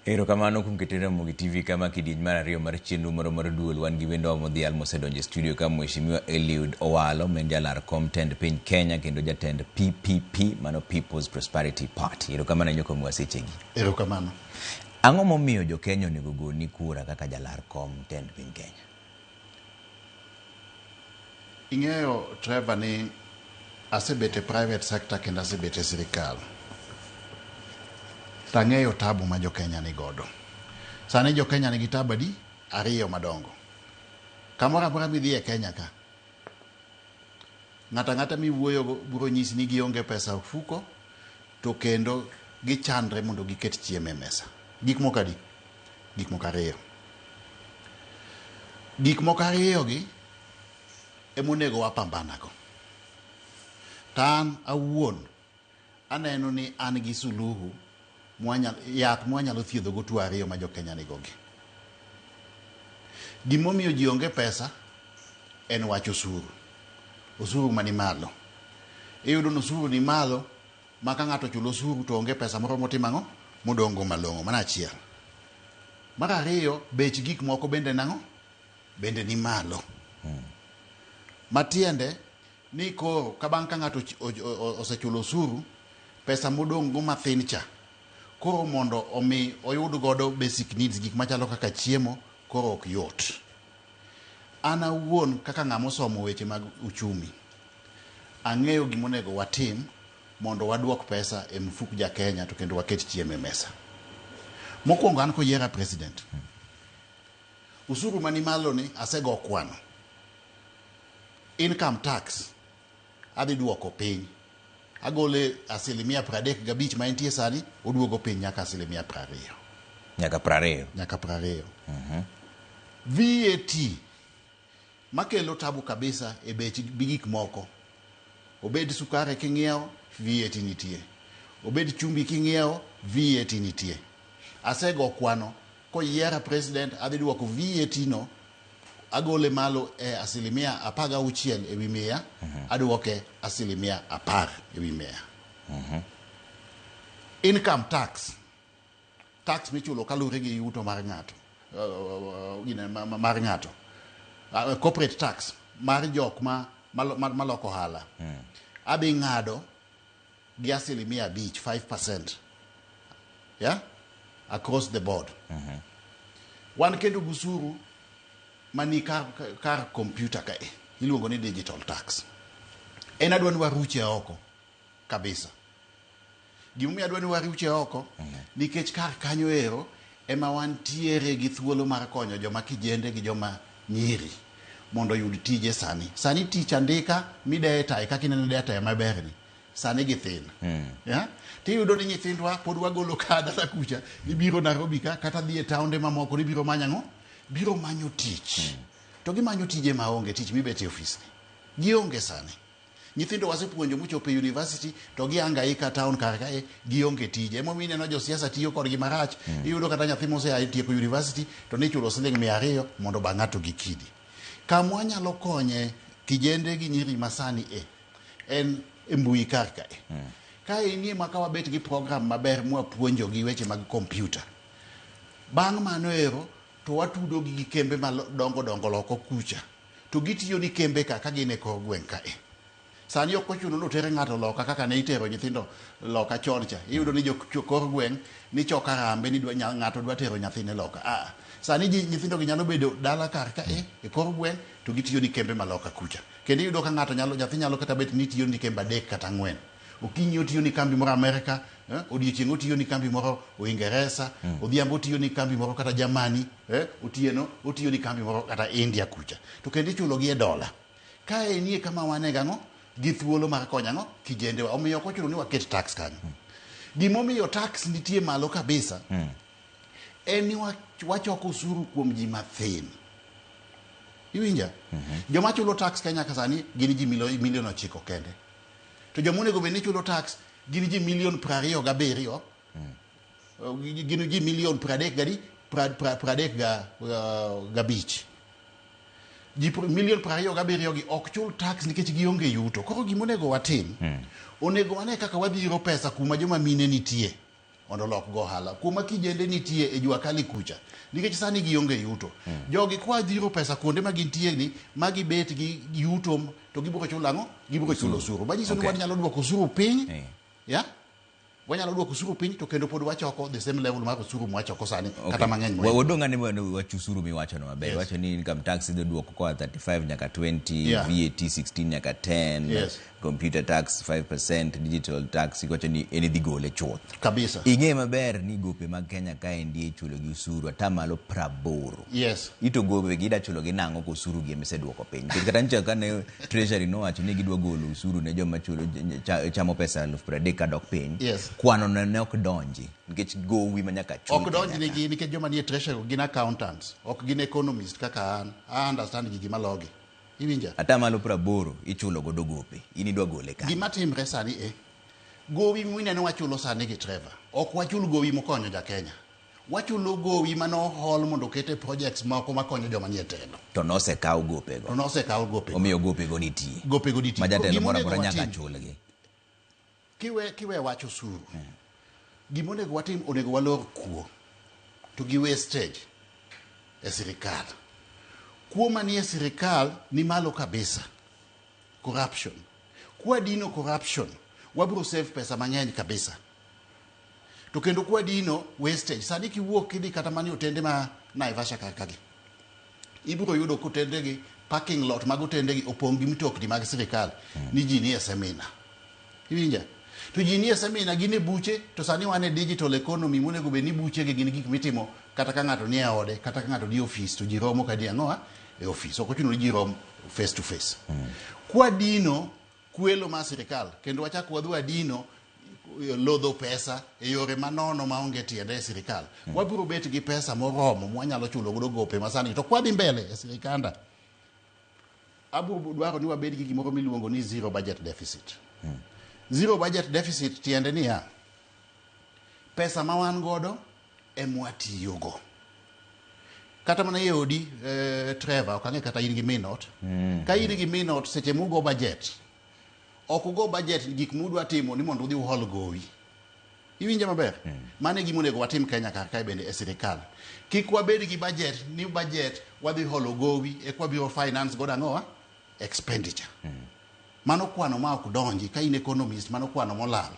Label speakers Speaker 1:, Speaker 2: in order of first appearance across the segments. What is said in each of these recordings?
Speaker 1: Erokamano kuom keto Ramogi TV kama kidieny mar ariyo mar chenro moro mar duol. Wan gi wendo modhial mosedonjo e studio ka Mheshimiwa Eliud Owalo, ma en jalar kom tend piny Kenya kendo jatend PPP, mano People's Prosperity Party. Erokamano ahinya kuom sechegi.
Speaker 2: Erokamano.
Speaker 1: Ang'o momiyo jo Kenya onego goni kura kaka jalar kom tend piny Kenya?
Speaker 2: Ing'eyo Trevor ni asebet e private sector kendo asebet e sirikal. To ang'eyo tabu ma jo Kenya ni godo. Sani jo Kenya nigi tabu adi? Ariyo madongo. Kamoro amora midhi e Kenya ka, ng'ato ang'ata miwuoyogo biro nyisi ni gionge pesa e ofuko to kendo gichandre mondo giket chiemo e mesa. Gik moko adi? Gik moko ariyo. Gik moko ariyogi emonego wapambana go. To an awuon aneno ni an gi suluhu yath mwanyalo thiedho go tuo ariyo ma jo Kenya nigo gi. Gimomiyo ji onge pesa en wach osuru. Osuru mani malo. Iyudo ni osuru ni malo ma ka ng'ato ochulo osuru to onge pesa moro motimo ang'o? Modong' go malong'o. Mano achiel. Mar ariyo, bech gik moko bende nang'o? Bende ni malo. Matiende ni koro ka bang' ka ng'ato osechulo osuru, pesa modong' go mathin cha, koro mondo omi oyud godo basic needs, gik machalo kaka chiemo, koro ok yot. An awuon kaka ng'ama osomo weche mag uchumi, ang'eyo gimonego watim mondo waduok pesa e mfuk ja Kenya to kendo waket chiemo e mesa. Mokwongo an koyiera president, usuru mani malo ni asego kwano. Income tax adhi duoko piny. Agole asilimia 35 ma entie sani, oduogo piny nyaka asilimia 20.
Speaker 1: Nyaka 20.
Speaker 2: Nyaka 20. VAT makelo tabu kabisa e bech gik moko. Obed sukari king'iewo, VAT nitie. Obed chumbi king'iewo, VAT nitie. Asego kwano, koyiera president adhi duoko VAT no, agole malo e asilimia 16 ewi mia, aduoke asilimia 10 ewi mia. Income tax, tax michulo kaluwore gi yuto mar ng'ato, mar ng'ato. Corporate tax mar jok ma maloko ohala. Adhi ng'ado gi asilimia 5, 5%. Yeah? Across the board. Wan kendo gi osuru mani kar computer kae, iluongo ni digital tax. En adwa ni waruche oko kabisa. Gimomiyo adwa ni waruche oko, nikech kar kanyo ero ema wantiere gi thuolo mar konyo joma kijende gi joma nyiri mondo oyud tije sani. Sani tich andika mideye taya kaka ineno ideye taya maber ni, sani githin. Yeah? Tiyudo ni nyithindwa pod wagolo ka dala kucha, gibiro Nairobi ka kata dhi e taonde mamoko ni biro manyo ang'o? Biro manyo tich. To gimanyo tije maonge, tich mibete e ofis ni. Gionge sani. Nyithindo wasepuonjo mochopo e university to gihangaika town kar kae gionge tije. Emomiyo ineno josiasa tiyo kodgi marach. Iyudo kata nyathi mosea tieko university to nichulo siling 200 mondo oba ng'ato gi kidi. Kama wanyalo konye kijende gi nyiri masani e en e mbui kar kae. Kae nie ma ka wabet gi program maber mwapuonjogi weche mag kompyuta. Bang' mano ero to watudo gi kembe madongo dongo loko kucha. To gitiyo ni kembe ka ka gin e kor gweng' kae. Sani ok ochuno ni oter ng'ato loka kaka ne itero nyithindo loka chon cha. Iyudo ni jo kor gweng' ni choko arambe ni ng'ato dwa tero nyathine loka. Ah, sani ji nyithindo gi nyalo bedo dala kar ka e kor gweng' to gitiyo ni kembe ma loka kucha. Kendo iyudo ka ng'ato nyalo nyathi nyalo kata bet ni tiyo ni kembe 3 kata 4. Okinyi otiyo ni kambi moro Amerika, odiochieng' otiyo ni kambi moro Uingereza, odhiambo otiyo ni kambi moro kata Germany, otieno otiyo ni kambi moro kata India kucha. To kendo ichulo gi e dola. Kae nie kama wane gang'o gi thuolo mar konyo ang'o kijendewa. Omiyo ok ochuno ni waket tax kanyo. Gimomiyo tax nitie malo kabisa en ni wachoko osuru kuom ji mathin. Iwinja? Joma chulo tax Kenya ka sani gin ji milion 9 kende. To joma onego bed ni chulo tax gin ji milion 27. Gin ji milion pradek gadi? 35. Ji milion 27 gi ok chul tax nikech gionge yuto. Koro gima onego watim, onego wane kaka wadhiro pesa kuma joma mine nitie. mondo olok go ohala. Kuma kijende nitie e jua kali kucha, nikech sani gionge yuto. Jogi kwa dhiro pesa kuonde ma gintie ni, ma gibet gi yuto, to gibiro chulo ang'o? Gibiro chulo osuru. Manyiso ni wanyalo duoko osuru piny. Ya? Wanyalo duoko osuru piny to kendo pod wachoko the same level mar osuru mwachoko sani, kata mang'eny mohingo.
Speaker 1: Wadong' ane wach osuru miwachono maber. Iwacho ni income tax idhi duoko koa 35 nyaka 20, VAT 16 nyaka 10, computer tax 5%, digital tax iwacho ni en idhi gole chuth.
Speaker 2: Kabisa.
Speaker 1: Ing'e maber ni gope mag Kenya kaendi ichulo gi osuru atamalo 80. Ito gope gi ida chulo gi nang'o ko osuru gi emiseduoko piny. Nikech kata nyocha kane Treasury nowacho ni gidwa golo osuru ne joma chulo chamo pesa 30,000 kadok piny. Kwano ne ok donji nikech gowi ma nyaka chul.
Speaker 2: Ok donj nigi nikech joma nie Treasury gin accountants, ok gin economist kaka an. I understand gigi malogi. Iwinja?
Speaker 1: Atamalo 80 ichulo godo gope. In idwa gole kanye?
Speaker 2: Gima timre sani e gowi mineno wachulo sani gi Trevor. Ok wachul gowi mokonyo ja Kenya. Wachulo gowi manohol mondo oket e projects moko makonyo joma nie telo.
Speaker 1: To nosekaw gopego.
Speaker 2: To nosekaw gopego.
Speaker 1: Omiyo gopego nitie.
Speaker 2: Gopego nitie.
Speaker 1: Ma jatelo
Speaker 2: Gima
Speaker 1: moro
Speaker 2: onego
Speaker 1: amora nyaka
Speaker 2: watim,
Speaker 1: chulgi.
Speaker 2: Kiwe wach osuru. Gima onego watim, onego walor kuo to gi wastage e sirikal. Kuo manie sirikal ni malo kabisa. Corruption. Kwadino corruption, wabiro save pesa mang'eny kabisa. To kendo kwadino wastage, sani kiwuok kidhi kata mana e otende ma Naivasha kar kagi, ibiro yudo kotendegi, parking lot mag otendegi opong' gi mtokni mag sirikal ni ji nie seminar. Iwinja? To ji nie seminar, gin e buche, to sani wan e digital economy monego bed ni buchegi gin gik mitimo kata ka ng'ato nie ode, kata ka ng'ato nie ofis, to ji romo ka di ang'o e ofis. Ok ochuno ni ji rom face to face. Kwadino kwelo mar sirikal, kendo wachak wadhi wadino lodho pesa e yore manono maonge tiende e sirikal. Wabiro bet gi pesa moromo mwanyalo chulo godo gope masani. To kwadhi mbele e sirikanda, abiro dwaro ni wabed gi gimoro miluongo ni zero budget deficit. Zero budget deficit tiende niya, pesa ma wan godo emwatiyogo. Kata mana e odi, Trevor, ok ang'e kata in gi min ot. Ka in gi min ot, seche mugo budget, ok ugo budget gik mudwa timo ni mondo udhi uhol gowi. Iwinja maber? Mano e gima onego watim Kenya kar kae bende e sirikal. Kik wabed gi budget ni budget wadhi holo gowi eka wabiro finance godo ang'owa? Expenditure. Mano kwano ma ok donji ka in economist, mano kwano molal.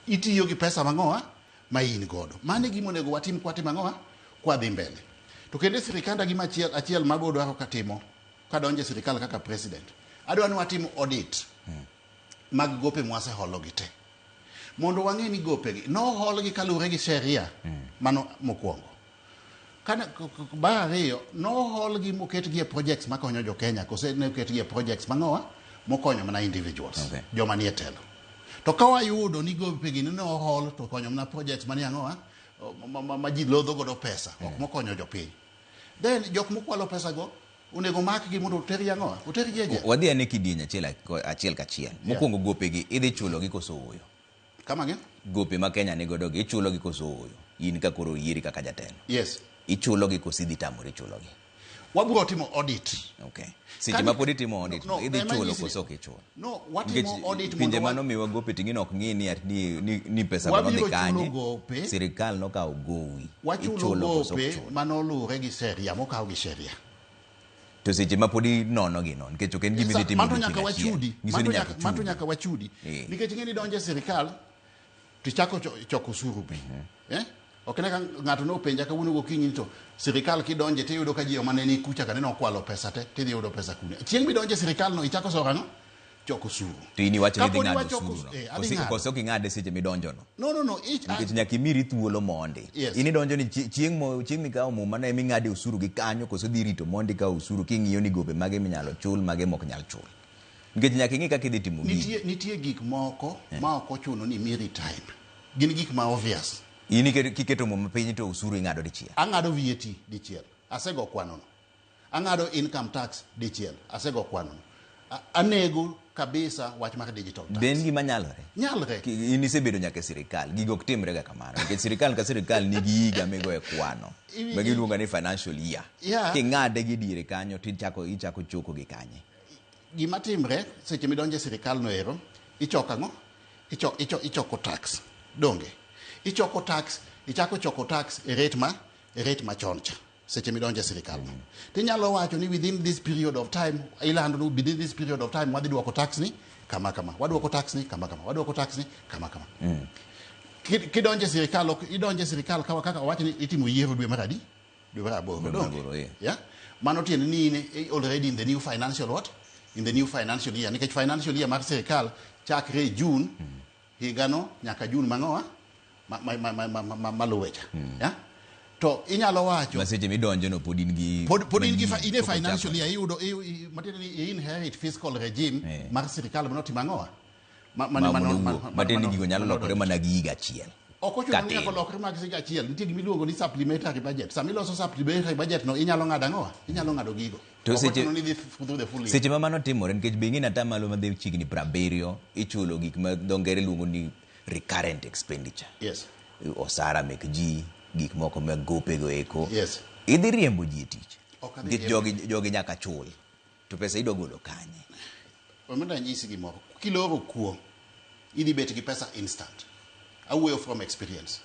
Speaker 2: Itiyo gi pesa mang'owa ma in godo. Mano e gima onego watim kwatimo ang'owa? Kwadhi mbele. To kendo e sirikanda gima achiel mabiro dwaro katimo kadonjo e sirikal kaka president. Adwa ni watim audit mag gope mwaseholo gi te. Mondo wang'e ni gopegi noholgi kaluwore gi sheria mano mokwongo. Mar ariyo, noholgi moketgi e projects makonyo jo Kenya, kose ne oketgi e projects mang'owa mokonyo mana individuals, joma nie telo. To ka wayudo ni gopegi ne nohol to konyo mana projects manie ang'owa ma ji lodho godo pesa, ok mokonyo jopiny. Then jok mokwalo pesa go onego makgi mondo otergi ang'owa, otergi e jela.
Speaker 1: Wadhi ane kidieny achiel kachiel. Mokwongo gopegi idhi chulogi koso ooyo?
Speaker 2: Kama again?
Speaker 1: Gope ma Kenya nigodo gi ichulogi koso ooyo? In ka koro oyieri kaka jatelo. Ichulogi koso idhi tamori chulogi?
Speaker 2: Wabiro timo audit.
Speaker 1: Seche ma pod itimo audit,
Speaker 2: No,
Speaker 1: idhi
Speaker 2: ema
Speaker 1: chulo
Speaker 2: nyisi
Speaker 1: koso ok ichul?
Speaker 2: No, watimo
Speaker 1: Nikech
Speaker 2: audit
Speaker 1: pinje
Speaker 2: mondo wa-
Speaker 1: mano miwa gope ting'e ok ng'i ni ni pesa go
Speaker 2: Wabiro
Speaker 1: nodhi
Speaker 2: chulo
Speaker 1: kanye.
Speaker 2: gope.
Speaker 1: Sirikal nokawo gowi.
Speaker 2: Wachulo
Speaker 1: Ichulo koso ok
Speaker 2: gope
Speaker 1: chul?
Speaker 2: manoluwore gi sheria, mokaw gi sheria.
Speaker 1: To seche ma pod inono gi no, nikech ok en gima idhi timo
Speaker 2: Manto nyaka
Speaker 1: odiochieng' achiel.
Speaker 2: wachudi.
Speaker 1: Nyiso ni
Speaker 2: Manto
Speaker 1: nyaka
Speaker 2: manto
Speaker 1: ichudi.
Speaker 2: nyaka wachudi. Nikech ing'e ni donjo e sirikal, to ichako choko osuru be. Ok ne ka ng'ato ne openja kawuono gokinyi ni to sirikal kidonje tiyudo ka ji mane ni kucha ka neno okwalo pesa te, tidhi yudo pesa kune. Chieng' midonje sirikal no ichako soro ang'o? Choko osuru.
Speaker 1: To in iwacho ni idhi
Speaker 2: Kaponi
Speaker 1: ng'ado
Speaker 2: wachoko
Speaker 1: osuru no.
Speaker 2: adhi ng'ado.
Speaker 1: Koso ok ing'ade seche midonjo no.
Speaker 2: No, no, no,
Speaker 1: Nikech nyaka imiri thuolo mondi. In idonjo ni chieng' mikawo muma no ema ing'ade osuru gi kanyo, koso idhi rito mondi ikawo osuru king'iyo ni gope mage minyalo chul, mage mok nyal chul. Nikech nyaka ing'i kaka idhi timo gini.
Speaker 2: Nitie gik moko ma ok ochuno ni imiri time. Gin gik ma obvious.
Speaker 1: In kiketo muma piny to osuru ing'ado dichiel.
Speaker 2: Ang'ado VAT dichiel. Asego kwano no. Ang'ado income tax dichiel. Asego kwano no. Anego kabisa wach mar digital tax.
Speaker 1: Ben gima nyalore?
Speaker 2: Nyalre.
Speaker 1: In isebedo nyaka e sirikal. Gigo ok timre ga kamano. Nikech sirikal ka sirikal nigi higa migoye kwano. Ma giluongo ni financial year. King'ade gi diere kanyo to ichako choko gi kanye.
Speaker 2: Gima timre seche midonjo e sirikal no ero, ichoko ang'o? Ichoko tax. Donge? Ichoko tax, ichako choko tax e rate ma e rate machon cha seche midonjo e sirikal no. Tinyalo wacho ni within this period of time, ilando ni within this period of time wadhi duoko tax ni kama kama, waduoko tax ni kama kama, waduoko tax ni kama kama. Kidonjo e sirikal, ok idonjo e sirikal kawa kaka owach ni itimo yiero dwe mar adi? Dwe mar aboro.
Speaker 1: Dwe mar
Speaker 2: Donge?
Speaker 1: aboro, yeah.
Speaker 2: Yeah? Mano tiende ni in already in the new financial what? In the new financial year. Nikech financial year mar sirikal chakre June higano nyaka June mang'owa maluwe cha. Yeah? To inyalo wacho
Speaker 1: Ma seche midonjo no pod in gi
Speaker 2: pod in gi in e
Speaker 1: pok
Speaker 2: financial
Speaker 1: ochakore.
Speaker 2: year iyudo matiende ni i inherit fiscal regime mar sirikal manotimo ang'owa?
Speaker 1: Ma mondo owuok. Matiende ni gigo nyalo lokore mana gi higa achiel.
Speaker 2: Ok ochuno ni
Speaker 1: Katin.
Speaker 2: nyaka lokre mag higa achiel. Nitie gima iluongo ni supplementary budget. Sama iloso supplementary budget no inyalo ng'ado ang'owa? Inyalo ng'ado gigo.
Speaker 1: To
Speaker 2: Ok
Speaker 1: seche
Speaker 2: ochuno ni idhi through the full year.
Speaker 1: Seche ma mano timore nikech be ing'e ni atamalo madhi chiegni 70 ichulo gik ma dho ngere luongo ni recurrent expenditure.
Speaker 2: Yes.
Speaker 1: Osara mek ji, gik moko mag gopego eko.
Speaker 2: Yes.
Speaker 1: Idhi riembo ji e tich.
Speaker 2: Ok adhi
Speaker 1: Nikech
Speaker 2: riembo.
Speaker 1: jogi nyaka chul. To pesa idwa golo kanye?
Speaker 2: Mondo anyisi gimoro. Kiloro kuo, idhi bet gi pesa instant. Awuoyo from experience.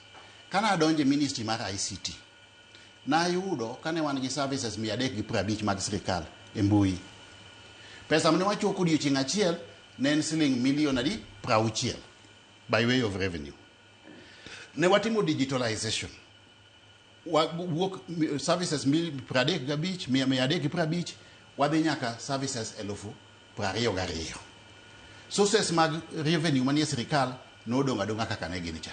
Speaker 2: Kana adonjo e ministry mar ICT, nayudo kane wan gi services 350 mag sirikal e mbui. Pesa mane wachoko odiochieng' achiel ne en siling milion adi? 60 by way of revenue. Ne watimo digitalization. Wuok services 35, 350, wadhi nyaka services 22,000. Sources mag revenue manie sirikal nodong' adong'a kaka ne gin cha.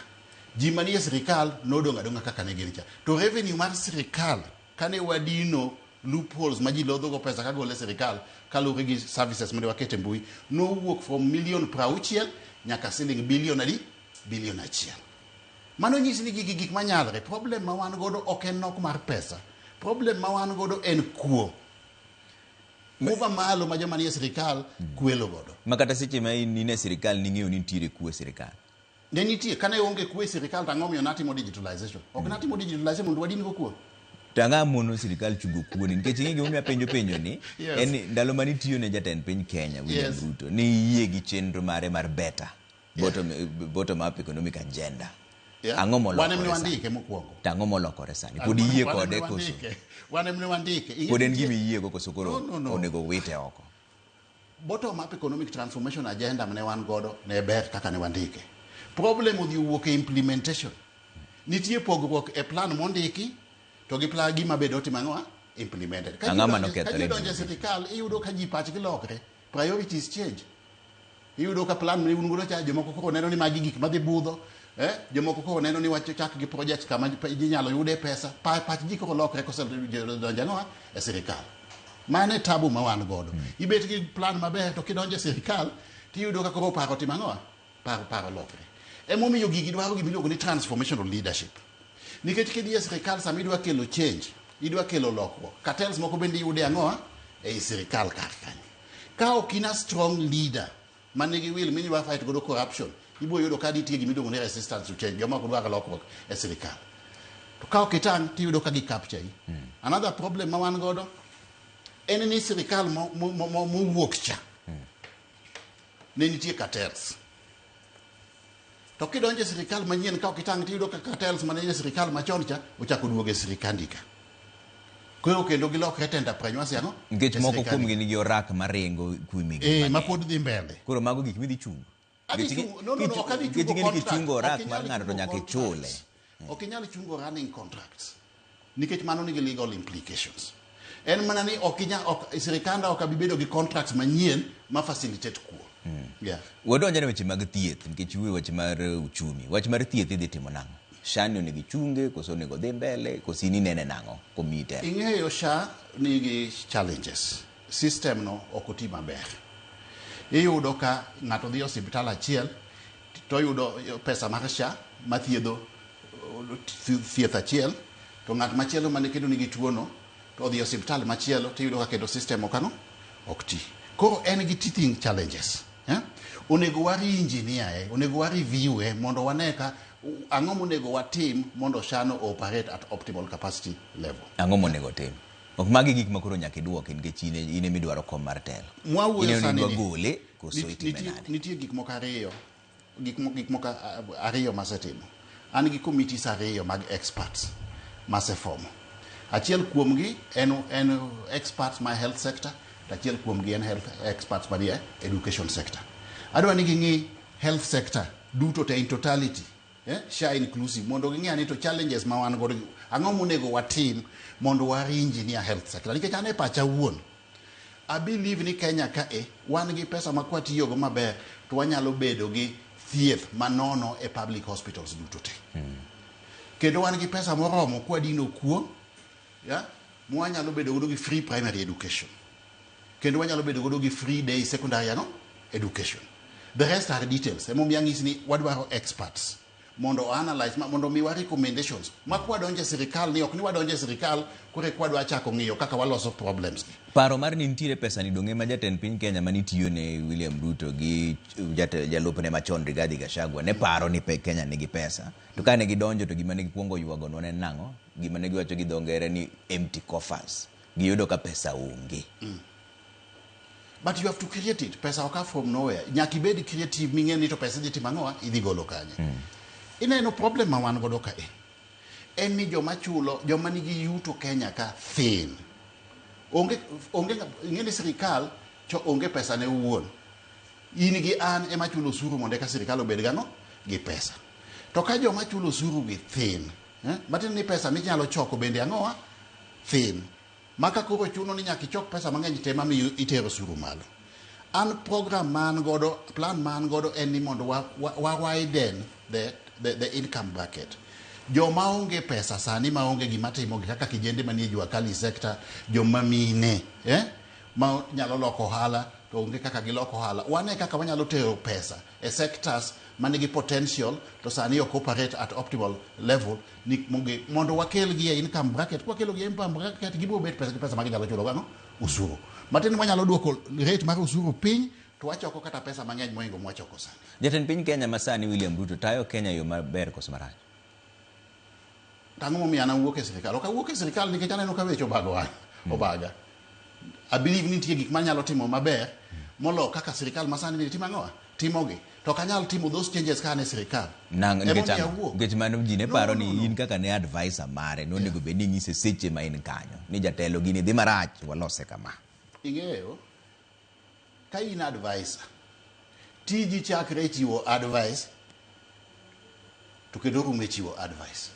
Speaker 2: Ji manie sirikal nodong' adong'a kaka ne gin cha. To revenue mar sirikal kane wadino loopholes ma ji lodhogo pesa kagolo e sirikal kaluwore gi services mane waketo e mbui nowuok from milion 60 nyaka siling bilion adi? Bilion 1. Mano nyisi ni gigi gik manyalre. Problem ma wan godo ok en nok mar pesa. Problem ma wan godo en kuo. Kuo malo ma joma nie sirikal kwelo godo.
Speaker 1: Ma kata seche ma in e sirikal ning'eyo ni nitiere kuo e sirikal.
Speaker 2: Ne nitie, kane onge kuo e sirikal to ang'o omiyo natimo digitalization? Ok natimo digitalization mondo wadin go kuo.
Speaker 1: To ang'o mono sirikal chungo kuo ni? Nikech ing'e gimomiyo apenjo penjo ni,
Speaker 2: Yes.
Speaker 1: en ni ndalo mane itiyo ne jatend piny Kenya, William
Speaker 2: Yes.
Speaker 1: Ruto, ne iyie gi chenro mare mar BETA,
Speaker 2: Yeah.
Speaker 1: bottom up economic agenda.
Speaker 2: Yeah.
Speaker 1: Ang'o molokore
Speaker 2: Wan emne
Speaker 1: sani?
Speaker 2: wandike mokwongo.
Speaker 1: To ang'o molokore sani? Pod iyie kode koso?
Speaker 2: Wan emne wandike.
Speaker 1: Pod en gima iyiego koso koro
Speaker 2: No, no, no.
Speaker 1: onego wite oko?
Speaker 2: Bottom up economic transformation agenda mane wan godo ne ber kaka ne wandike. Problem odhi owuok e implementation. Nitie pogruok e plan mondiki to gi plan gima bende otimo ang'o? Implemented. Ka
Speaker 1: Ang'o mane okethore
Speaker 2: ji donjo e sirikal, iyudo ka ji pachgi lokre. Priorities change. Iyudo ka plan mane un godo cha, jomoko koro neno ni magi gik madhi budho. Jomoko koro neno ni wachak gi projects kama ji nyalo yude pesa. Pach ji koro lokre kosedonjo ang'o e sirikal. Mano e tabu ma wan godo. Ibet gi plan maber to kidonjo e sirikal tiyudo ka koro paro timo ang'o? Paro lokre. Emomiyo gigi dwaro gima iluongo ni transformational leadership. Nikech kidhi e sirikal sama idwa kelo change, idwa kelo lokruok. Cartels moko bende iyude ang'o? Ei sirikal kar kanyo. Ka ok in a strong leader manigi will minidwa fight godo corruption, ibiro yudo ka nitie gima iluongo ni resistance to change, joma ok dwar lokruok e sirikal. To ka ok itang' tiyudo ka gi capture yi. Another problem ma wan godo en ni sirikal mowuok cha ne nitie cartels. To kidonjo e sirikal manyien ka ok itang' tiyudo ka cartels mane nie sirikal machon cha ochako duogo e sirikandi ka. Koro kendo gilokre tenderpreneurs ang'o?
Speaker 1: Nikech
Speaker 2: E
Speaker 1: moko
Speaker 2: sirikandi.
Speaker 1: kuomgi nigi orak maringo kuom higni
Speaker 2: Ma
Speaker 1: mang'eny.
Speaker 2: pod dhi mbele.
Speaker 1: Koro mago gik midhi chungo.
Speaker 2: Adhi
Speaker 1: Nikech
Speaker 2: chungo, no, no, no, ok adhi
Speaker 1: nikech
Speaker 2: chungo
Speaker 1: ing'e ni
Speaker 2: contract.
Speaker 1: kichungo orak
Speaker 2: Ok
Speaker 1: mar
Speaker 2: inyal
Speaker 1: ng'ato to
Speaker 2: chungo
Speaker 1: nyaka
Speaker 2: contracts.
Speaker 1: ichule.
Speaker 2: Ok inyal chungo running contracts. Nikech mano nigi legal implications. En mana ni ok inyal, ok, sirikanda ok abi bedo gi contracts manyien ma facilitate kuo. Yeah.
Speaker 1: Wadonjo ne weche mag thieth nikech iwuoyo weche mar uchumi. Wach mar thieth idhi timo nang'o? SHA ni onego ichunge koso onego odhi mbele koso in inene nang'o komiyi telo?
Speaker 2: Ing'eyo SHA nigi challenges. System no ok oti maber. Iyudo ka ng'ato dhi e osiptal achiel to yudo pesa mar SHA mathiedho thieth achiel, to ng'at machielo mane kendo nigi tuono to odhi e osiptal machielo to iyudo ka kendo system ok ang'o? Ok ti. Koro en gi teething challenges. Onego wa re-engineer onego wa review mondo wane ka ang'o monego watim mondo SHA no operate at optimal capacity level.
Speaker 1: Ang'o monego tim? Ok magi gik ma koro nyaka iduoki nikech in ema idwaro kom mar telo.
Speaker 2: Mwawuoyo
Speaker 1: In ema
Speaker 2: sani
Speaker 1: idwa
Speaker 2: ni
Speaker 1: gole koso itime nade?
Speaker 2: Nitie gik moko ariyo, gik moko ariyo masetimo. An gi committees ariyo mag experts maseformo. Achiel kuomgi en experts ma health sector, to achiel kuomgi en health experts manie education sector. Adwa ni ging'i health sector duto te in totality, SHA inclusive, mondo ging'e ni to challenges ma wan godo, ang'o monego watim mondo wa re-engineer health sector. Nikech an e pacha wuon, I believe ni Kenya ka e wan gi pesa ma kwatiyogo maber to wanyalo bedo gi thieth manono e public hospitals duto te. Kendo wan gi pesa moromo kwadino kuo, ya, mwanyalo bedo godo gi free primary education. Kendo wanyalo bedo godo gi free day secondary ano? Education. The rest are details. Emomiyo anyisi ni wadwaro experts mondo analyze, mondo miwa recommendations ma kwadonjo e sirikal ni ok ni wadonjo e sirikal koro eka wadwa chako ng'iyo kaka waloso problems gi.
Speaker 1: Paro mar ni nitiere pesa ni dong'e ma jatend piny Kenya manitiyo ne William Ruto gi jalupne machon Rigathi Gachagua ne paro ni Kenya nigi pesa. To kane gidonjo to gima ne gikwongo ywagonwa ne en nang'o? Gima ne giwacho gi dho ngere ni empty coffers. Giyudo ka pesa onge.
Speaker 2: But you have to create it. Pesa ok a from nowhere. Nyaka ibed creative ming'e ni to pesa idhi timo ang'o? Idhi golo kanye. Ineno problem ma wan godo ka e. En ni joma chulo, joma nigi yuto Kenya ka thin. Onge, ing'e ni sirikal to onge pesa ne owuon. In gi an ema chulo osuru mondo eka sirikal obed gang'o? Gi pesa. To ka joma chulo osuru gi thin, matiende ni pesa minyalo choko bende ang'owa? Thin. Maka koro chuno ni nyaka ichok pesa mang'eny te mamiyo itero osuru malo. An program ma an godo, plan ma an godo en ni mondo wa widen the income bracket. Joma onge pesa sani ma onge gima timogi kaka kijende manie jua kali sector, joma mine, ma nyalo loko ohala to onge kaka giloko ohala. Wane kaka wanyalo tero pesa e sectors manigi potential to sani ok operate at optimal level ni, mondo wakel gi e income bracket. Kwakelo gi e income bracket, gibiro bet pesa gi pesa ma ginyalo chulo gang'o? Osuru. Matiende ni wanyalo duoko rate mar osuru piny to wachoko kata pesa mang'eny mohingo mwachoko sani.
Speaker 1: Jatend piny Kenya masani William Ruto tayo Kenya e yo maber koso marach?
Speaker 2: Ang'o momiyo an awuok e sirikal? Ok awuok e sirikal nikech aneno ka weche obago an, obaga. I believe ni nitie gik manyalo timo maber molo kaka sirikal masani ni timo ang'o? Timogi. To ok anyal timo those changes ka an e sirikal.
Speaker 1: Nang' nikech
Speaker 2: Emomiyo
Speaker 1: ang'o?
Speaker 2: awuok.
Speaker 1: Nikech mano ji ne
Speaker 2: No,
Speaker 1: paro
Speaker 2: no,
Speaker 1: ni
Speaker 2: no.
Speaker 1: in kaka ne advisor mare nonego bed ni inyise seche ma in kanyo ni jatelo gini dhi marach walose kama.
Speaker 2: Ing'eyo, ka in advisor, tiji chakre e chiwo advice to kendo rumo e chiwo advice.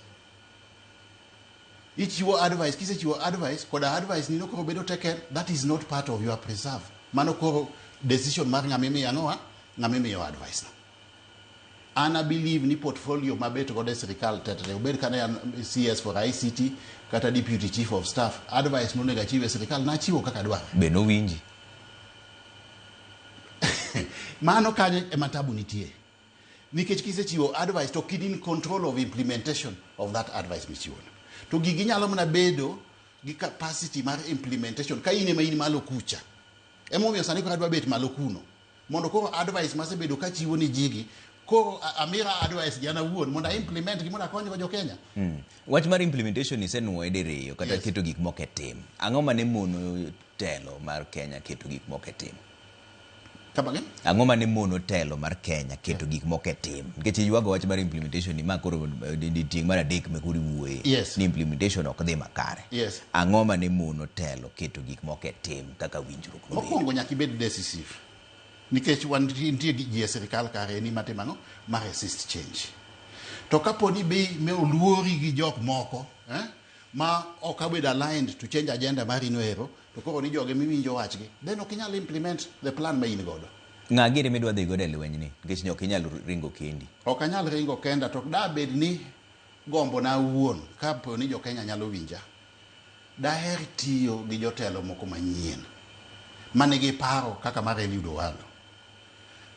Speaker 2: Ichiwo advice, kisechiwo advice, koda advice ni no koro bedo taken, that is not part of your preserve. Mano koro decision mar ng'ama imiyo ang'owa, ng'ama imiyo advice no. An I believe ni portfolio mabet godo e sirikal tete, obed kane an CS for ICT kata Deputy Chief of Staff, advice monego achiw e sirikal nachiwo kaka dwarore.
Speaker 1: Be nowinji?
Speaker 2: Mano kanyo ema tabu nitie. Nikech kisechiwo advice to ok in control of implementation of that advice michiwono. To gigi nyalo mana bedo gi capacity mar implementation ka in ema in malo kucha. Emomiyo sani koro adwa bet malo kuno. Mondo koro advice masebedo kachiwo ni jigi, koro amira advice gi an awuon mondo a implement gi mondo akony go jo Kenya.
Speaker 1: Wach mar implementation isenuoye diriyo kata keto gik moko e tim. Ang'o mane mono telo mar Kenya keto gik moko e tim?
Speaker 2: Come again?
Speaker 1: Ang'o mane mono telo mar Kenya keto gik moko e tim? Nikech iywago wach mar implementation ni ma koro tieng' mar adek ma koro iwuoye. Ni implementation ok dhi makare. Ang'o mane mono telo keto gik moko e tim kaka winjruok nobedo?
Speaker 2: Mokwongo nyaka ibed decisive. Nikech wan nitie ji e sirikal kare ni matimo ang'o? Ma resist change. To kapo ni be me oluori gi jok moko, ma ok obedo aligned to change agenda mari no ero, to koro ni joge miwinjo wachgi, then ok inyal implement the plan ma in godo.
Speaker 1: Ng'a gini midwa dhi godo e lweny ni? Nikech ok inyal ringo kendi.
Speaker 2: Ok anyal ringo kenda, to da bed ni gombo na awuon, kapo ni jo Kenya nyalo winja, daher tiyo gi jotelo moko manyien manigi paro kaka mar Eliud Owalo.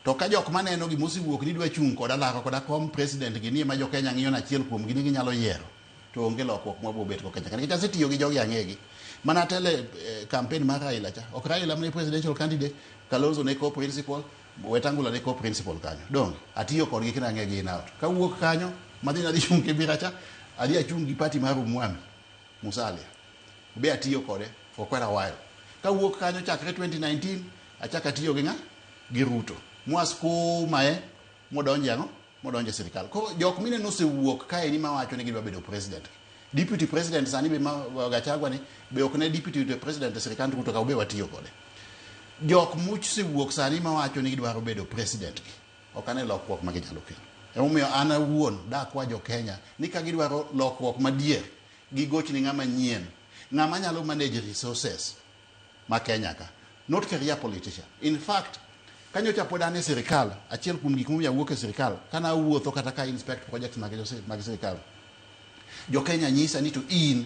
Speaker 2: To ka jok maneno gimosewuok ni dwa chung' koda laro koda kom president gi ni ema jo Kenya ng'iyo na achiel kuom gi ni ginyalo yiero, to onge lokruok mwabiro bet go Kenya ka. Nikech asetiyo gi jogi ang'egi. Mana atelo e campaign mar Raila cha. Ok Raila mane presidential candidate, Kalonzo ne co-principal, Wetangula ne co-principal kanyo. Donge? Atiyo kodgi kendo ang'egi in out. Kawuok kanyo, madhi nadhi chung' Kibera cha, adhi achung' gi party mar Umwami, Musalia. Be atiyo kode for quite a while. Kawuok kanyo chakre 2019, achako atiyo gi ng'a? Gi Ruto. Mwaskuma e, modonje ang'o? Modonjo e sirikal. Koro jok mineno osewuok kaeni mawacho ni gidwa bedo president. Deputy president sani be ma Gachagua ni be ok ne deputy president e sirikand Ruto ka be watiyo kode. Jok mosewuok sani mawacho ni gidwaro bedo president gi ok ane lokruok ma ginyalo kelo. Emomiyo an awuon dakwa jo Kenya ni ka gidwaro lokruok madier gigochni ng'ama nyien, ng'ama nyalo manage resources ma Kenya ka, not career politician. In fact, kanyocha pod an e sirikal, achiel kuom gik momiyo awuok e sirikal, kana awuotho kata ka inspect projects mag sirikal, jo Kenya nyisa ni to in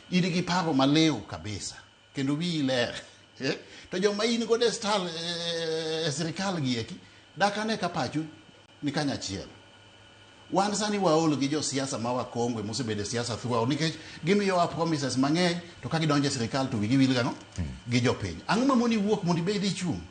Speaker 2: gi paro maliw kabisa kendo wiyi ler, eh? To joma in godo e stal e sirikal gi eki dak ane ka pachu ni kanyachiel. Wan sani waol gi josiasa ma wakongwe mosebedo e siasa throughout nikech gimiyowa promises mang'eny, to ka gidonjo e sirikal to wigi wil gang'o gi jopiny. Ang'o mamoni wuok mondo ibed ichung'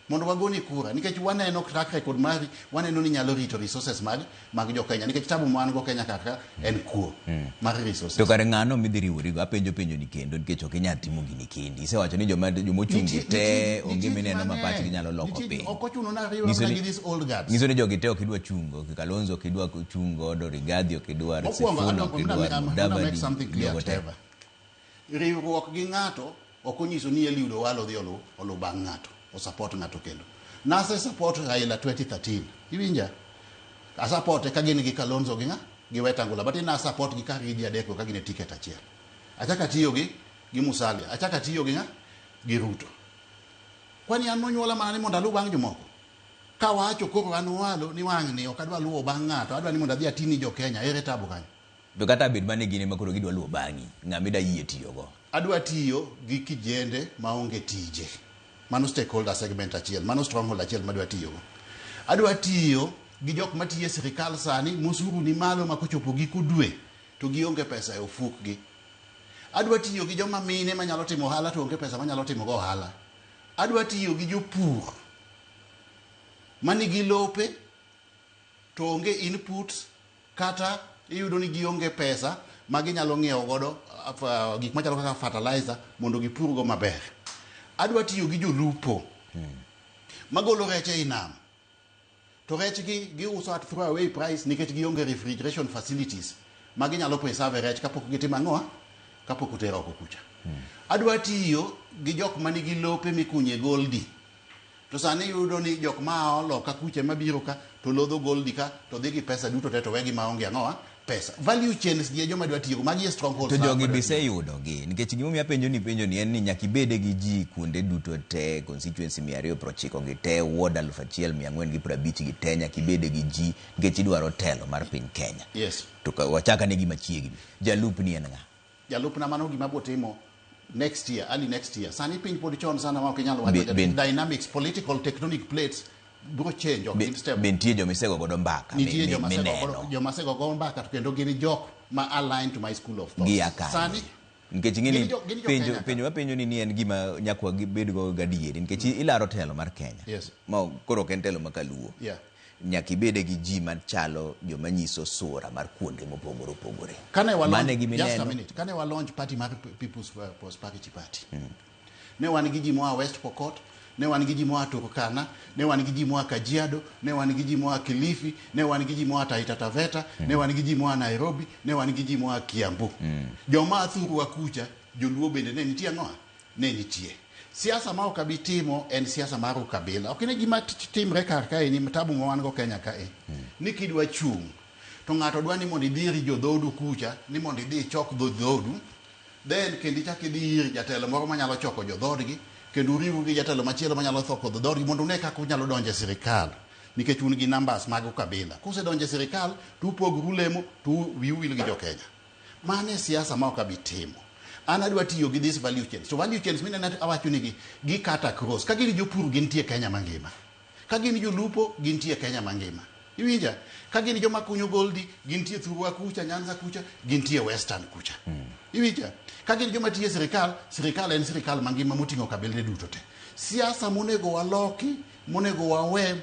Speaker 2: mondo wagoni kura? Nikech waneno track record mari, waneno ni nyalo rito resources mag jo Kenya, nikech tabu ma wan go Kenya kaka en kuo mar resources.
Speaker 1: To kare ng'ano midhi riworigo? Apenjo penjo ni kendo nikech ok inyal timo gini kendi. Isewacho ni joma ochung' gi te onge
Speaker 2: Nitie ji
Speaker 1: mineno ma
Speaker 2: mang'eny.
Speaker 1: pachgi nyalo loko piny.
Speaker 2: Ok ochuno ni ariwra
Speaker 1: Nyiso
Speaker 2: mana
Speaker 1: ni
Speaker 2: gi these old guards.
Speaker 1: Nyiso ni jogi te ok idwa chungo. Kalonzo ok idwa chung godo, Rigathi ok idwar,
Speaker 2: Mokwongo,
Speaker 1: Sifuna ok idwar,
Speaker 2: I'm gonna make
Speaker 1: Mudavadi,
Speaker 2: something clear,
Speaker 1: jogo te.
Speaker 2: Trevor. Riwruok gi ng'ato ok onyiso ni Eliud Owalo dhi olu bang' ng'ato, o support ng'ato kendo. Nase support Raila 2013. Iwinja? Asupporte ka gin gi Kalonzo gi ng'a? Gi Wetangula. But ina support gi kar gi ji adek go ka gin e ticket achiel. Achako atiyo gi Musalia. Achako atiyo gi ng'a? Gi Ruto. Kwani an nonyuola mana ni mondo aluw bang' jomoko? Kawacho koro an Owalo ni wang'ni ok adwa luwo bang' ng'ato, adwa ni mondo adhi ati ni jo Kenya, ere tabu kanyo?
Speaker 1: To kata bed mana ni gin ema koro gidwa luwo bang'i, ng'ama ida yie tiyogo?
Speaker 2: Adwa tiyo gi kijende maonge tije. Mano stakeholder segment achiel, mano stronghold achiel madwa tiyogo. Adwa tiyo gi jok matiyo e sirikal sani mosuru ni malo ma kochopo giko dwe to gionge pesa e ofukgi. Adwa tiyo gi joma mine manyalo timo ohala to onge pesa manyalo timo go ohala. Adwa tiyo gi jopur manigi lope to onge inputs, kata iyudo ni gionge pesa ma ginyalo ng'iewo godo gik machalo kaka fertilizer mondo gipurgo maber. Adwa tiyo gi jolupo magolo rech ei nam to rechgi giuso at throw away price nikech gionge refrigeration facilities ma ginyalo preserve rech kapok gitimo ang'o, kapok otero oko kucha. Adwa tiyo gi jok manigi lope mikunye goldi to sani iyudo ni jok ma loka kucha mabiro ka to lodho goldi ka to dhi gi pesa duto te to wegi maonge ang'owa pesa. Value chains gi e joma dwa tiyogo, magi e strongholds
Speaker 1: To jogi
Speaker 2: ma
Speaker 1: be
Speaker 2: dwa tiyogo.
Speaker 1: iseyudogi nikech gimomiyo apenjo ni penjo ni en ni nyaka ibede gi ji kuonde duto te, constituency 290 gi te, ward 1450 gi te, nyaka ibede gi ji nikech idwaro telo mar piny Kenya.
Speaker 2: Yes.
Speaker 1: To ka wachak ane gi machiegni, jalupni en ng'a?
Speaker 2: Jalupna mano gima biro timo next year, early next year. Sani piny pod chon sana ma ok inyal wacho. Dynamics, political tectonic plates biro change, ok gin stable.
Speaker 1: Be nitie joma isego godo mbaka
Speaker 2: Nitie
Speaker 1: mineno?
Speaker 2: joma asego godo mbaka to kendo gin jok ma align to my school of thought.
Speaker 1: Gia kanye?
Speaker 2: Sani
Speaker 1: Nikech ing'e ni
Speaker 2: gin jo
Speaker 1: penjo
Speaker 2: Kenya ka.
Speaker 1: Penjo mapenjo ni en gima nyaka wabed go gadieri nikech ilaro telo mar Kenya. Ma koro ok en telo ma kaluo. Nyaka ibede gi ji machalo joma nyiso sura mar kuonde mopogore opogore.
Speaker 2: Kane wa
Speaker 1: Mano
Speaker 2: launch,
Speaker 1: e gima
Speaker 2: just a
Speaker 1: ineno.
Speaker 2: minute. Kane wa launch party mar People's Prosperity Party. Ne wan gi ji moa West Pokot, ne wan gi ji moa Turkana, ne wan gi ji moa Kajiado, ne wan gi ji moa Kilifi, ne wan gi ji moa Taita Taveta, ne wan gi ji moa Nairobi, ne wan gi ji moa Kiambu. Joma thurwa kucha, joluo bende ne nitie ang'o? Ne nitie. Siasa ma ok abi timo en siasa mar ukabila. Ok ine gima timre kar kae ni tabu ma wan go Kenya kae. Ni kidwa chung' to ng'ato dwa ni mondo idhi ir jodhoodu kucha, ni mondo idhi ichok dho dhodu, then kendo ichak idhi ir jatelo moro manyalo choko jodhoodgi, kendo uriwru gi jatelo machielo manyalo choko dhoodgi mondo une kaka unyalo donjo e sirikal nikech un gi numbers mag ukabila. Kusedonjo e sirikal to upogru lemo to wiu wil gi jo Kenya. Mano e siasa ma ok abi timo. An adwa tiyo gi this value chains. To value chains mineno awacho nigi gi cut across. Ka gin jopur gintie Kenya mangima. Ka gin jolupo gintie Kenya mangima. Iwinja? Ka gin joma kunyo goldi gintie Thurwa kucha, Nyanza kucha, gintie Western kucha. Iwinja? Ka gin joma tiyo e sirikal, sirikal en sirikal mangima moting'o kabilde duto te. Siasa monego waloki Monego wawe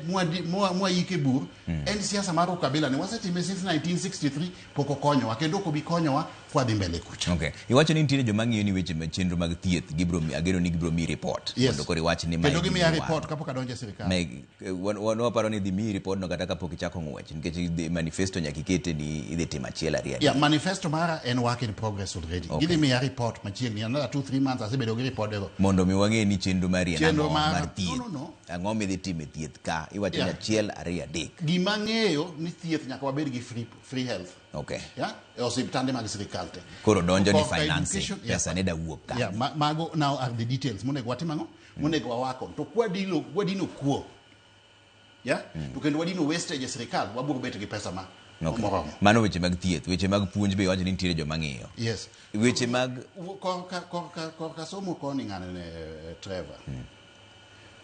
Speaker 2: mwaik e bur en siasa mar ukabila ni wasetime since 1963, pok okonyowa kendo ok obi konyowa kwadhi mbele kucha.
Speaker 1: Okay. Iwacho ni nitiere joma ng'iyo ni weche ma chenro mag thieth gibiro ageno ni gibiro miyi report.
Speaker 2: Yes.
Speaker 1: Mondo koro iwach ni mae
Speaker 2: Kendo gimiya
Speaker 1: gima
Speaker 2: report kapok adonjo e sirikal.
Speaker 1: Wan waparo ni dhi miyi report no kata kapok ichako ng'wech, nikech manifesto nyaka ikete ni idhi timo achiel, ariyo, adek.
Speaker 2: Yeah, manifesto mara en work in progress already.
Speaker 1: Okay.
Speaker 2: Gidhi miya report machiegni, another 2-3 months asebedo gi report go.
Speaker 1: Mondo mi wang'e ni chenro mari en
Speaker 2: Chenro
Speaker 1: ang'o mar thieth.
Speaker 2: No.
Speaker 1: Ang'o midhi timo e thieth ka? Iwacho ni achiel, ariyo, adek.
Speaker 2: Gima ng'eyo ni thieth nyaka wabed gi free health. Yeah? E osiptande mag sirikal te.
Speaker 1: Koro donjo ni
Speaker 2: Korka
Speaker 1: financing,
Speaker 2: education, yeah.
Speaker 1: pesa ne da wuok ka.
Speaker 2: Yeah, mago now are the details monego watim ang'o? Monego wawakon. To kwadilo kwadino kuo. Yeah? To kendo wadino wastage e sirikal, wabiro bet gi pesa ma moromo.
Speaker 1: Mano weche mag thieth, weche mag puonj be iwacho ni nitiere joma ng'iyo.
Speaker 2: Yes.
Speaker 1: Weche mag
Speaker 2: Korka somo koni ng'ane ne Trevor.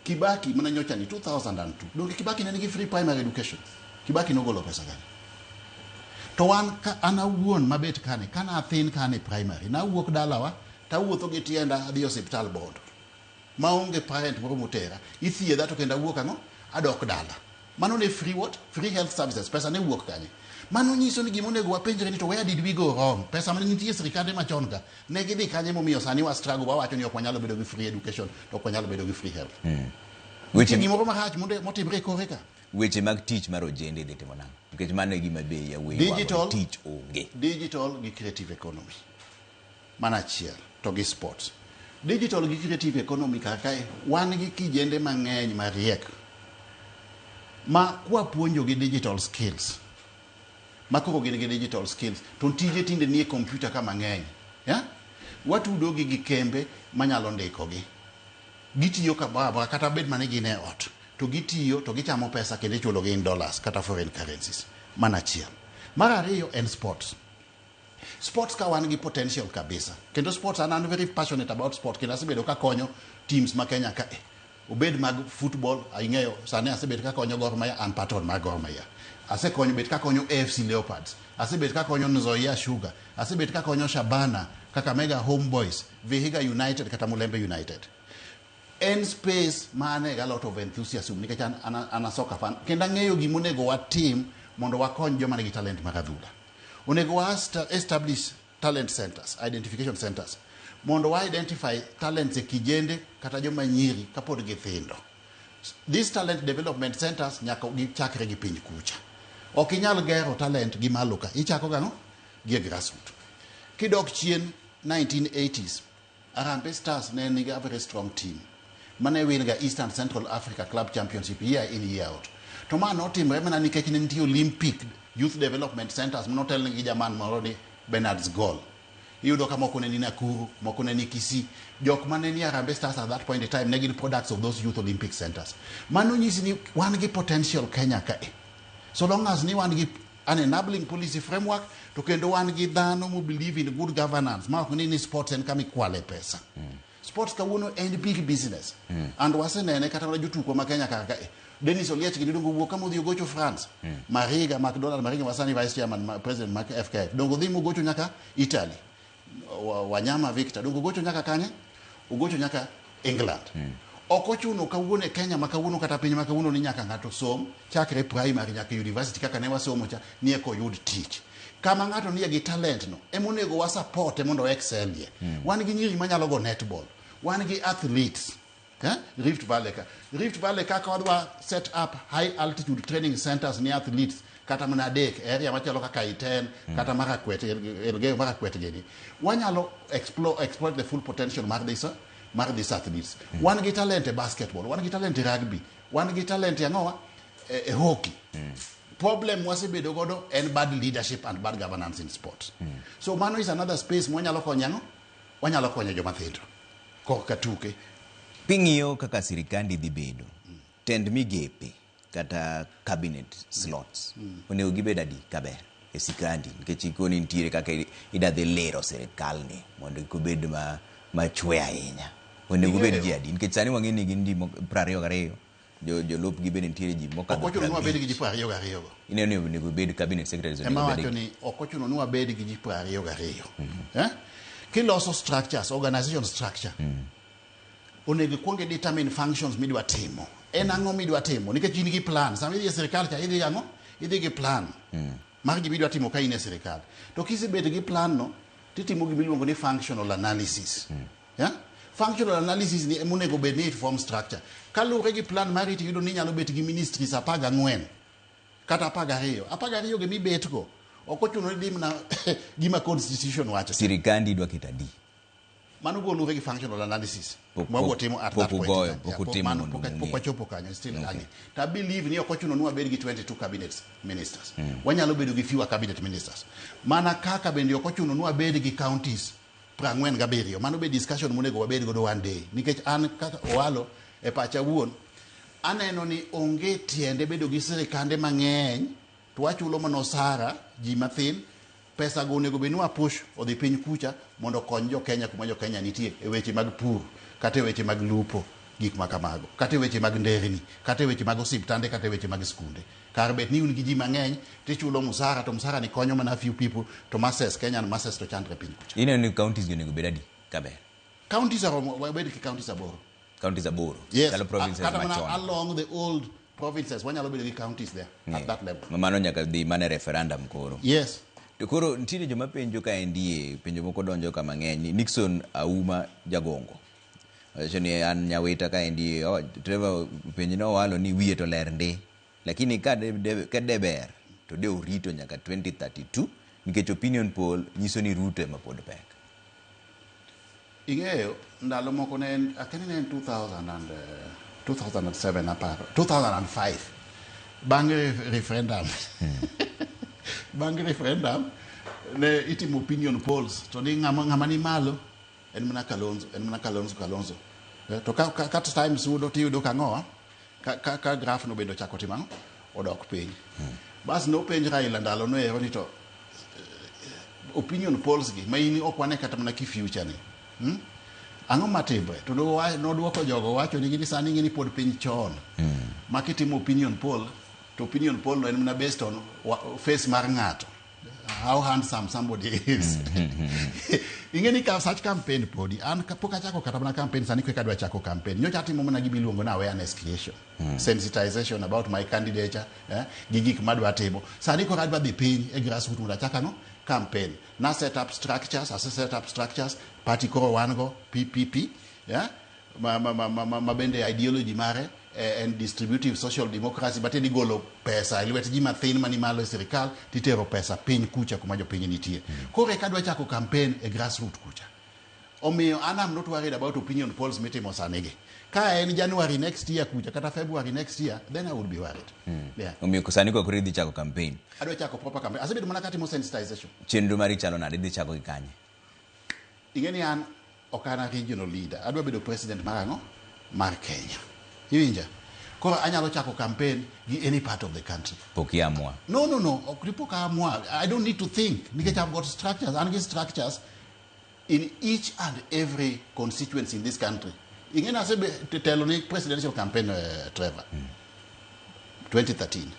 Speaker 2: Kibaki mana nyocha ni 2002. Donge Kibaki ne nigi free primary education? Kibaki nogolo pesa gani? To wan ka an awuon mabet kane, kana athin kane primary, nawuok dalawa, tawuotho gi tienda adhi e osiptal Bondo. Maonge parent moro motera. Ithiedha to kendo awuok ang'o? Adok dala. Mano ne free what? Free health services. Pesa ne wuok kanye? Mano nyiso ni gima onego wapenjre ni to where did we go wrong? Pesa mane nitie e sirikande machon ka, ne gidhi kanye momiyo sani wa struggle, wawacho ni ok wanyalo bedo gi free education, to ok wanyalo bedo gi free health.
Speaker 1: Weche
Speaker 2: Nitie gimoro marach motimre e kore ka.
Speaker 1: Weche mag tich mar ojende idhi timo nang'o? Nikech mano e gima be yawuoyi
Speaker 2: Digital.
Speaker 1: tich onge.
Speaker 2: Digital gi creative economy. Mana achiel to gi sports. Digital gi creative economy kar kae wan gi kijende mang'eny mariek ma kwapuonjo gi digital skills, ma koro gin gi digital skills to tije tinde nie computer ka mang'eny, yeah? Watudo gi gi kembe manyalo ndikogi, gitiyo kamoro amora kata bed mana ni gin e ot to gitiyo to gichamo pesa kendo ichulogi in dollars kata foreign currencies. Mana achiel. Mar ariyo en sports. Sports ka wan gi potential kabisa, kendo sports an very passionate about sport, kendo asebedo kakonyo teams ma Kenya ka e obed mag football. Ing'eyo sani asebet kakonyo Gor Mahia, an patron mar Gor Mahia, asekonyo bet kakonyo AFC Leopards, asebet kakonyo Nzoia Sugar, asebet kakonyo Shabana, Kakamega Homeboys, Vihiga United kata Mulembe United. En space ma ane ga lot of enthusiasm nikech an a soccer fan, kendo ang'eyo gimonego watim mondo wakony joma nigi talent mag adhula. Onego wa establish talent centers, identification centers, mondo wa identify talents e kijende kata joma nyiri kapod githindo. These talent development centers nyaka gichakre gi piny kucha. Ok inyal gero talent gi malo ka, ichako gang'o? Gi e grassroot. Kidok chien 1980s, Harambee Stars ne nigi a very strong team mane win ga East and Central Africa Club Championship year in, year out. To ma notimre mana nikech ne nitie Olympic Youth Development Centers manotelnegi gi jaman moro ni Bernard Gol. Iyudo ka moko ne ni Nakuru, moko ne ni Kisii. Jok mane ni Harambee Stars at that point in time ne gin products of those youth Olympic centers. Mano nyisi ni wan gi potential Kenya kae. So long as ni wan gi an enabling policy framework to kendo wan gi dhano mo believe in good governance ma ok ni sports en kama ikwale pesa. Sports kawuono en big business. And wasenene kata mana jotugo ma Kenya kar kae. Dennis Oliech gini dongo wuok kama odhi ogocho France. Mariga, McDonald Mariga masani vice chairman president mar FKF. Dongo dhi mogocho nyaka Italy. Wanyama Victor dongo ogocho nyaka kanye? Ogocho nyaka England. Ok ochuno kawuono e Kenya ma kawuono kata piny ma kawuono ni nyaka ng'ato som chakre primary nyaka university kaka ne wasomo cha ni eka oyud tich. Kama ng'ato nie gi talent no emonego wa support mondo excel ye. Wan gi nyiri manyalo go netball. Wan gi athletes. Eh? Rift Valley ka. Rift Valley kaka wadwa set up high altitude training centers ni athletes kata mana adek e area machalo kaka Iten kata Marakwet, Elgeyo Marakwet gini. Wanyalo exploit the full potential mar these athletes. Wan gi talent e basketball, wan gi talent e rugby, wan gi talent e ang'owa e hockey. Problem wasebedo godo en bad leadership and bad governance in sports. So mano is another space mwanyalo konyo ang'o? Wanyalo konyo joma thindo korka tuke.
Speaker 1: King'iyo kaka sirikandi dhi bedo, tend migepe kata cabinet slots onego gibed adi kaber e sirikandi? Nikech ikoni nitiere kaka ida dhi liro sirikalni mondo kik obed ma machwe ahinya. Onego obed ji adi? Nikech sani wang'e ni gin ji 22, jolupgi bende nitiere ji
Speaker 2: Ok
Speaker 1: mokadho
Speaker 2: ochuno ni wabed gi ji
Speaker 1: 50.
Speaker 2: 22 go.
Speaker 1: Ineno ni onego obed cabinet secretaries
Speaker 2: Ema
Speaker 1: onego obed
Speaker 2: wacho ni ok ochuno ni wabed gi ji 22. Eh? Kiloso structures, organization structure, onego ikwong i determine functions midwa timo. En ang'o midwa timo? Nikech in gi plan. Sama idhi e sirikal cha idhi ang'o? Idhi gi plan mar gima idwa timo ka in e sirikal. To kisebet gi plan no, titimo gima iluongo ni functional analysis. Yeah? Functional analysis ni emonego bed ni it form structure. Kaluwore gi plan mari tiyudo ni inyalo bet gi ministries 14 kata 12. 12 gi mibet go ok ochuno ni dimna gima constitution wacho.
Speaker 1: Sirikandi idwa keto adi?
Speaker 2: Mano go luwore gi functional analysis
Speaker 1: Pok-
Speaker 2: ma watimo at
Speaker 1: pok
Speaker 2: that point.
Speaker 1: ugoyo,
Speaker 2: in time.
Speaker 1: pok
Speaker 2: Yeah,
Speaker 1: utimo
Speaker 2: mano
Speaker 1: mondo
Speaker 2: pok
Speaker 1: ung'e.
Speaker 2: wachopo kanyo, it's still early. To I believe ni ok ochuno ni wabed gi 22 cabinet ministers. Wanyalo bedo gi fewer cabinet ministers. Mana kaka bende ok ochuno ni wabed gi counties 47. Mano be discussion monego wabed godo one day. Nikech an kaka Owalo e pacha wuon, aneno ni onge tiende bedo gi sirikande mang'eny to wachulo mana osara ji mathin pesa go onego bed ni wapush odhi piny kucha mondo okony jo Kenya kuma jo Kenya nitie e weche mag pur kata e weche mag lupo gik ma kamago kata e weche mag nderni kata e weche mag osiptande kata e weche mag skunde kar bet ni un gi ji mang'eny tichulo musara to musara ni konyo mana few people to masses Kenyan masses to chandre piny kucha.
Speaker 1: Ineno ni counties gi onego bed adi kaber?
Speaker 2: Counties oromo wabed gi counties 8.
Speaker 1: Counties 8.
Speaker 2: Yes.
Speaker 1: Chalo provinces
Speaker 2: kata mana
Speaker 1: machon.
Speaker 2: along the old provinces wanyalo bedo gi counties there at that level.
Speaker 1: Ma Mano nyaka dhi mana e referendum koro.
Speaker 2: Yes.
Speaker 1: To koro nitiere joma penjo ka endie, penjo moko donjo ka mang'eny ni Nixon Auma Jagongo. Wacho ni an Nyawita ka endie, oh, Trevor penjo ne owalo ni wiye to ler ndi. Lakini ka de, de, ka de ber to de orito nyaka 2032 nikech opinion poll nyiso ni Ruto ema pod pek.
Speaker 2: Ing'eyo ndalo moko ne en akia ni ne en 2000 and, 2007 aparo 2005 bang' referendum bang' referendum ne itimo opinion polls to ni ng'ama ni malo en mana Kalonzo, en mana Kalonzo Kalonzo. To ka time sudo tiyudo ka ang'owa ka graph no bende ochako timo ang'o odok piny. Bas nopenj Raila ndalo no ero ni to opinion polls gi ma in ok wane kata mana ki future ni. Ang'o matimre? To nodwoko jogo wacho ni gini sani ng'e ni pod piny chon. Ma kitimo opinion poll to opinion poll no en mana based on face mar ng'ato. How handsome somebody is. Ing'e ni ka such campaign podi an pok achako kata mana campaign sani koka adwa chako campaign. Nyocha atimo mana gima iluongo ni awareness creation. Sensitization about my candidature, gi gik madwa timo. Sani koro adwa dhi piny e grassroots mondo achak ang'o? Campaign. Na set up structures, ase set up structures, party koro wan go PPP, yeah? Ma bende ideology mare en distributive social democracy, matiende ni golo pesa e lwet ji mathin mani malo e sirikal titero pesa piny kucha kuma jopiny nitie. Koro eka adwa chako campaign e grassroots kucha. Omiyo an am not worried about opinion polls mitimo sani gi. Ka en January next year kucha kata February next year, then I would be worried. Yeah.
Speaker 1: Omiyo sani koro idhi chako campaign.
Speaker 2: Adwa chako proper campaign. Asebedo mana katimo sensitization.
Speaker 1: Chenro mari chalo nade? Idhi chako gi kanye?
Speaker 2: Ing'e ni an ok an a regional leader. Adwa bedo president mar ang'o? Mar Kenya. Iwinja? Koro anyalo chako campaign gi any part of the country.
Speaker 1: Pok iamua.
Speaker 2: No, no, no. Ok ni pok aamua. I don't need to think. Nikech I've got structures. An gi structures in each and every constituency in this country. Ing'e ni asetelo ni presidential campaign, Trevor. 2013.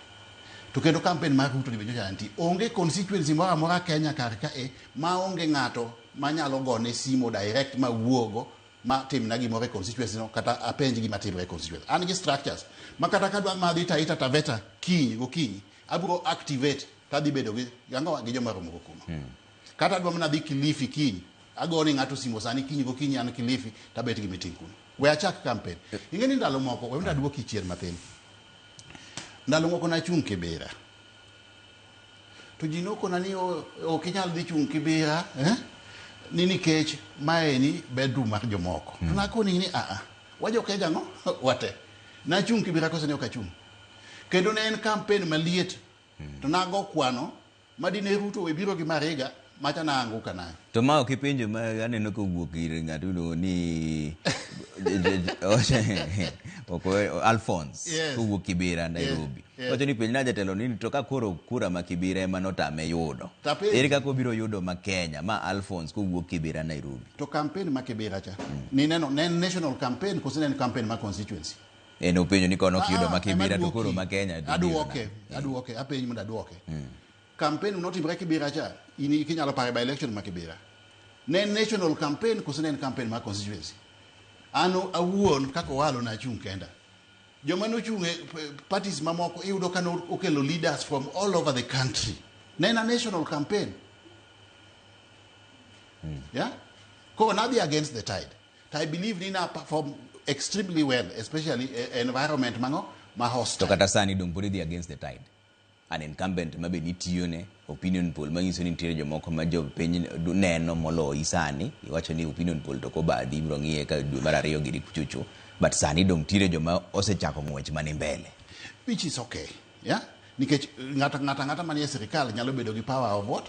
Speaker 2: To kendo campaign mar Ruto ni be nyocha nitie. Onge constituency moro amora Kenya kar ka e ma onge ng'ato manyalo gone simo direct ma wuogo ma timna gimoro e constituency no kata apenj gima timre e constituency. An gi structures ma kata kadwa madhi Taita Taveta kiny gokinyi abiro activate tadhi bedo gi ang'o gi joma romo go kuno. Kata adwa mana dhi Kilifi kiny agone ng'ato simo sani kiny gokinyi an Kilifi tabet gi meeting kuno. We achak campaign. Ing'e ni ndalo moko we mondo aduoki chien mathin. Ndalo moko nachung' Kibera. To ji nokona ni ok inyal dhi chung' Kibera, Ni nikech maeni bedroom mar jomoko. To nakoni ni a wajo Kenya ang'o? Wate. Nachung' Kibera koso ne ok achung'. Kendo ne en campaign maliet. To nago kwano madine Ruto we biro gi Mariga macha na anguka nayo.
Speaker 1: To ma ok ipenjo ma aneno kowuok ir ng'ato iluongo ni Alphonse kowuok Kibera Nairobi. Wacho ni penj na jatelo ni to ka koro kura ma Kibera ema notame yudo. Ere kaka obiro yudo ma Kenya ma Alphonse kowuok Kibera Nairobi?
Speaker 2: To campaign ma Kibera cha. Ni neno ne en national campaign koso ne en campaign ma constituency?
Speaker 1: En openjo ni kono ok yudo ma Kibera to koro ma Kenya to biro
Speaker 2: Aduoke, aduoke, apenj mondo aduoke. Campaign notimre Kibera cha, in ikinyalo pare by election ma Kibera. Ne en national campaign koso ne en campaign ma constituency? An awuon kaka Owalo nachung' kenda. Joma nochung' e parties mamoko iyudo ka nokelo leaders from all over the country. Ne en a national campaign. Yeah? Koro nadhi against the tide. To I believe ni na perform extremely well, especially environment mango ma
Speaker 1: To
Speaker 2: hostile.
Speaker 1: kata sani dong pod idhi against the tide. An incumbent ma be nitiyone, opinion poll manyiso ni nitiere jomoko ma jopiny neno moloyi sani. Iwacho ni opinion poll to kobadhi ibiro ng'iye ka dwe mar ariyo gini kuchocho. But sani dong nitiere joma osechako ng'wech mani mbele.
Speaker 2: Which is okay. Yeah? Nikech ng'ato ng'ata manie sirikal nyalo bedo gi power of what?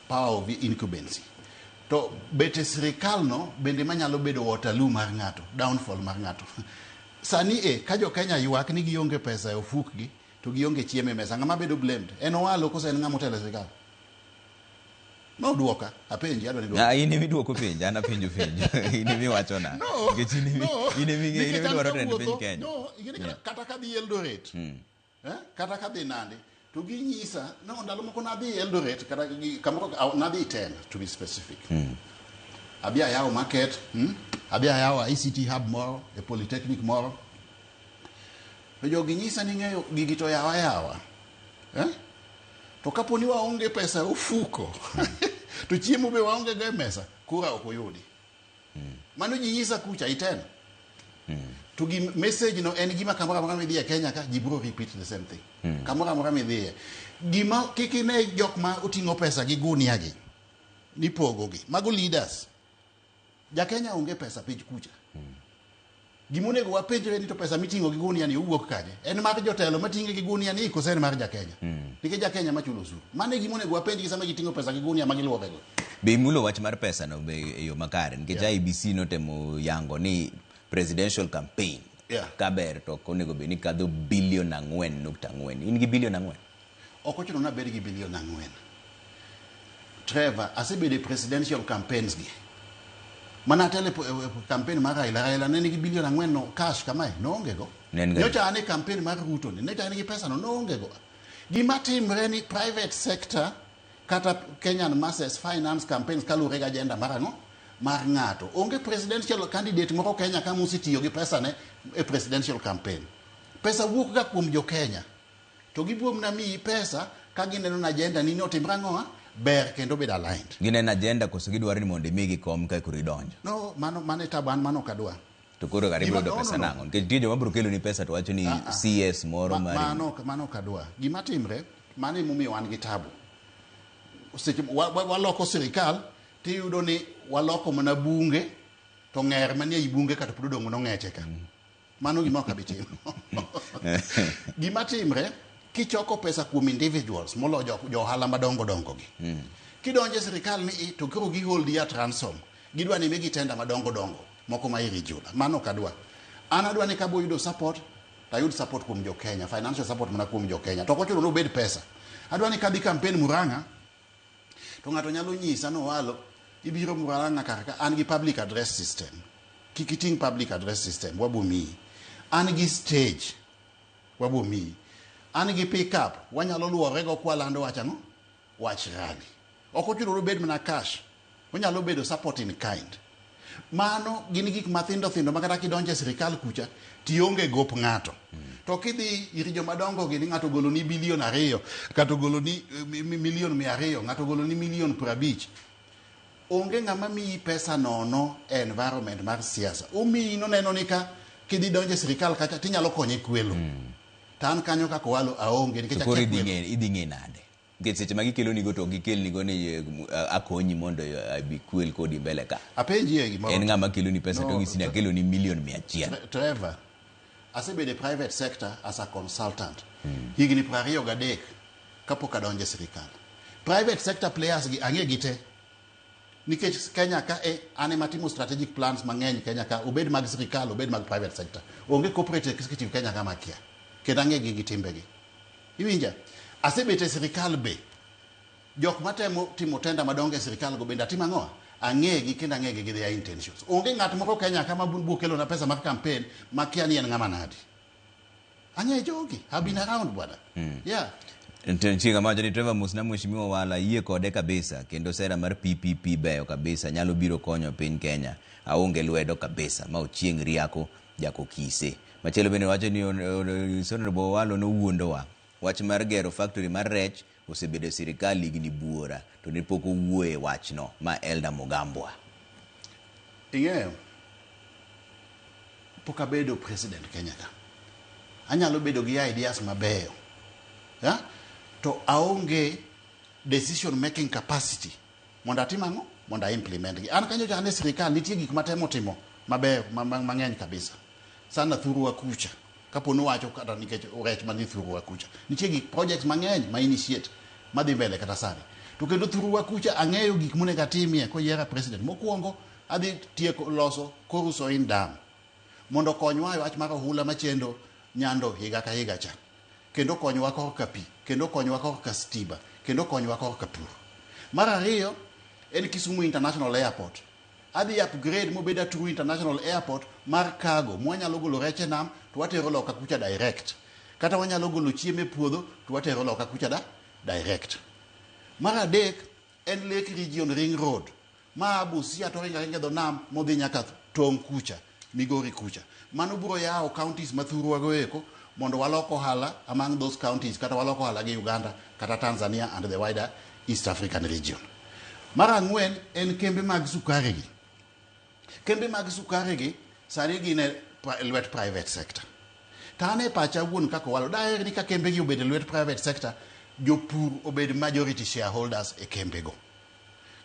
Speaker 2: Power of incumbency. To bet e sirikal no bende manyalo bedo Waterloo mar ng'ato, downfall mar ng'ato. Sani e, ka jo Kenya ywak ni gionge pesa e ofukgi, to gionge chiemo e mesa, ng'ama bedo blamed? En Owalo koso en ng'ama otelo e sirikal? No duoka, apenji, adwa ni duoka.
Speaker 1: Ah, in ema iduoko penjo, an apenjo penjo. In ema iwachona.
Speaker 2: No,
Speaker 1: Nikech in ema
Speaker 2: no.
Speaker 1: in ema ing'e- in
Speaker 2: Nikech
Speaker 1: ema
Speaker 2: an
Speaker 1: idwaro tend piny
Speaker 2: kawuotho,
Speaker 1: Kenya.
Speaker 2: No, ing'e ni kata kadhi Eldoret, kata kadhi Nandi, to ginyisa, no, ndalo moko nadhi Eldoret, kata kamoro, nadhi Iten, to be specific. Abi ayawo market, Abi ayawo ICT hub moro, e polytechnic moro. To jogi nyisa ni ng'eyo gigi to yawa yawa. To kapo ni waonge pesa e ofuko, to chiemo be waonge go e mesa, kura ok uyudi. Mano ji nyisa kucha Iten. To gi message no en gima kamoro amora midhiye Kenya ka, ji biro repeat the same thing. Kamoro amora midhiye. Gima kik ine jok ma oting'o pesa gi gunia gi, nipogo gi. Mago leaders. Ja Kenya onge pesa piny kucha. Gima onego wapenjre ni to pesa miting'o gi gunia ni owuok kanye? En mar jotelo mating'e gi gunia ni koso en mar ja Kenya? Nikech ja Kenya machulo osuru. Mano e gima onego wapenjgi sama giting'o pesa gi gunia ma giluorego.
Speaker 1: Be imulo wach mar pesa no be e yo makare? Nikech IEBC notemo yango ni presidential campaign ka ber to ok onego bed ni kadho bilion 4.4. In gi bilion 4?
Speaker 2: Ok ochuno ni abed gi bilion 4. Trevor, asebedo e presidential campaigns gi. Mana atelo e campaign mar Raila, Raila ne nigi bilion 4 no cash kamae, noonge go.
Speaker 1: Ne en ga-
Speaker 2: Nyocha an e campaign mar Ruto ni, nyocha en gi pesa no, noonge go. Gima timre ni private sector kata Kenyan masses finance campaigns kaluwore gi agenda mar ang'o? Mar ng'ato. Onge presidential candidate moro Kenya ka mosetiyo gi pesa ne e presidential campaign. Pesa wuok ga kuom jo Kenya. To gibiro mana miyi pesa ka gineno ni agenda ni notimre ang'o? Ber kendo bedo aligned.
Speaker 1: Gineno agenda koso gidwaro ni mondo imigi kom ka koro idonjo?
Speaker 2: No, mano e tabu, an mano ok adwa.
Speaker 1: To koro kare ibiro yudo
Speaker 2: No,
Speaker 1: pesa
Speaker 2: no, no.
Speaker 1: nang'o? Nikech nitie joma biro keloni pesa to wacho ni CS moro mari.
Speaker 2: Mano ok adwa. Gima timre, mano emomiyo wan gi tabu. Seche waloko sirikal, tiyudo ni waloko mana bunge, to ng'er manie ei bunge kata pod odong' nong'eche ka. Mano gima ok abi timo. Gima timre, kichoko pesa kuom individuals, moloyo jo ohala madongo dongo gi. Kidonjo e sirikal ni to koro gi hold you at ransom. Gidwa ni migi tender madongo dongo, moko ma irregular. Mano ok adwa. An adwa ni kabo yudo support, to ayud support kuom jo Kenya, financial support mana kuom jo Kenya. To ok ochuno ni obed pesa. Adwa ni kadhi campaign Murang'a, to ng'ato nyalo nyisa ni Owalo, ibiro Murang'a kar ka, an gi public address system. Kik iting' public address system, wabo miyi. An gi stage, wabo miyi. An gi pick-up, wanyalo luorego kwalando wach ang'o? Wach rally. Ok ochuno ni obed mana cash, onyalo bedo support in kind. Mano gin gik mathindo thindo ma kata kidonjo e sirikal kucha, tionge gop ng'ato. To kidhi ir joma dongo gi ni ng'ato ogolo ni bilion 2, kata ogolo ni milion 200, ng'ato ogolo ni milion 50. Onge ng'ama miyi pesa nono e environment mar siasa. Omiyi noneno ni ka kidhi donjo e sirikal kacha tinyalo konye kwelo. To an kanyo kaka Owalo aonge nikech
Speaker 1: To koro
Speaker 2: akia kwelo.
Speaker 1: idhi ng'e nade? Nikech seche ma gikelonigo to gikelnigo ni akonyi mondo abi kwel kodi mbele ka.
Speaker 2: Apenji e gimoro.
Speaker 1: En ng'ama keloni pesa
Speaker 2: No,
Speaker 1: to nyisi ni akeloni milion 100.
Speaker 2: Trevor, asebedo e private sector as a consultant. Higni 23 kapok adonjo e sirikal. Private sector players gi ang'e gi te. Nikech Kenya ka e an ema timo strategic plans mang'eny Kenya ka, obed mag sirikal, obed mag private sector. Onge corporate executive Kenya ka makia. Kendo ang'e gi gi timbegi. Iwinja? Asebet e sirikal be. Jok matemo timo tenda madongo e sirikal go bende atimo ang'o? Ang'egi kendo ang'egi gi their intentions. Onge ng'at moro Kenya ka ma biro kelona pesa mar campaign makia ni en ng'ama nadi. Ang'e jogi. I've been around bwana. Yeah.
Speaker 1: Nitie ng'ama wacho ni Trevor Musna Mheshimiwa Owalo ayie kode kabisa kendo sera mar PPP beyo kabisa nyalo biro konyo piny Kenya. Aonge lwedo kabisa ma Ochieng' Riako Jakokise. Machielo bende wacho ni Honorable Owalo nowuondowa. Wach mar gero factory mar rech osebedo e sirikal higni buora to ne pok owuoye wachno ma Elda Mugambwa.
Speaker 2: Ing'eyo, pok abedo president Kenya ka. Anyalo bedo gi ideas mabeyo. Ya? To aonge decision making capacity mondo atim ang'o? Mondo a implement gi. An kanyo an e sirikal nitie gik matemo timo mabeyo mang'eny kabisa. Sana thurwa kucha. Kapo ni wacho kata nikech rech manie thurwa kucha. Nitie gik projects mang'eny ma initiate madhi mbele kata sani. To kendo thurwa kucha ang'eyo gik monego atimie koyiera president. Mokwongo adhi tieko loso Koru Soin Dam mondo okonywa e wach mar ohula machendo nyando higa ka higa cha. Kendo konywa korka pi, kendo konywa korka stima, kendo konywa korka pur. Mar ariyo en Kisumu International Airport. Adhi upgrade mobed a true international airport mar cargo mwanyalo golo rech e nam to watero loka kucha direct. Kata wanyalo golo chiemo e puodho to watero loka kucha direct. Mar adek en Lake Region Ring Road ma Busia to ringo aringa e dho nam modhi nyaka tong' kucha Migori kucha. Mano biro yawo counties ma thurwa go eko mondo walok ohala among those counties kata walok ohala gi Uganda kata Tanzania and the wider East African region. Mar ang'wen en kembe mag sukari gi. Kembe mag sukari gi sani gin e lwet private sector. To an e pacha awuon kaka Owalo, daher ni ka kembe gi obed e lwet private sector, jopur obed majority shareholders e kembe go.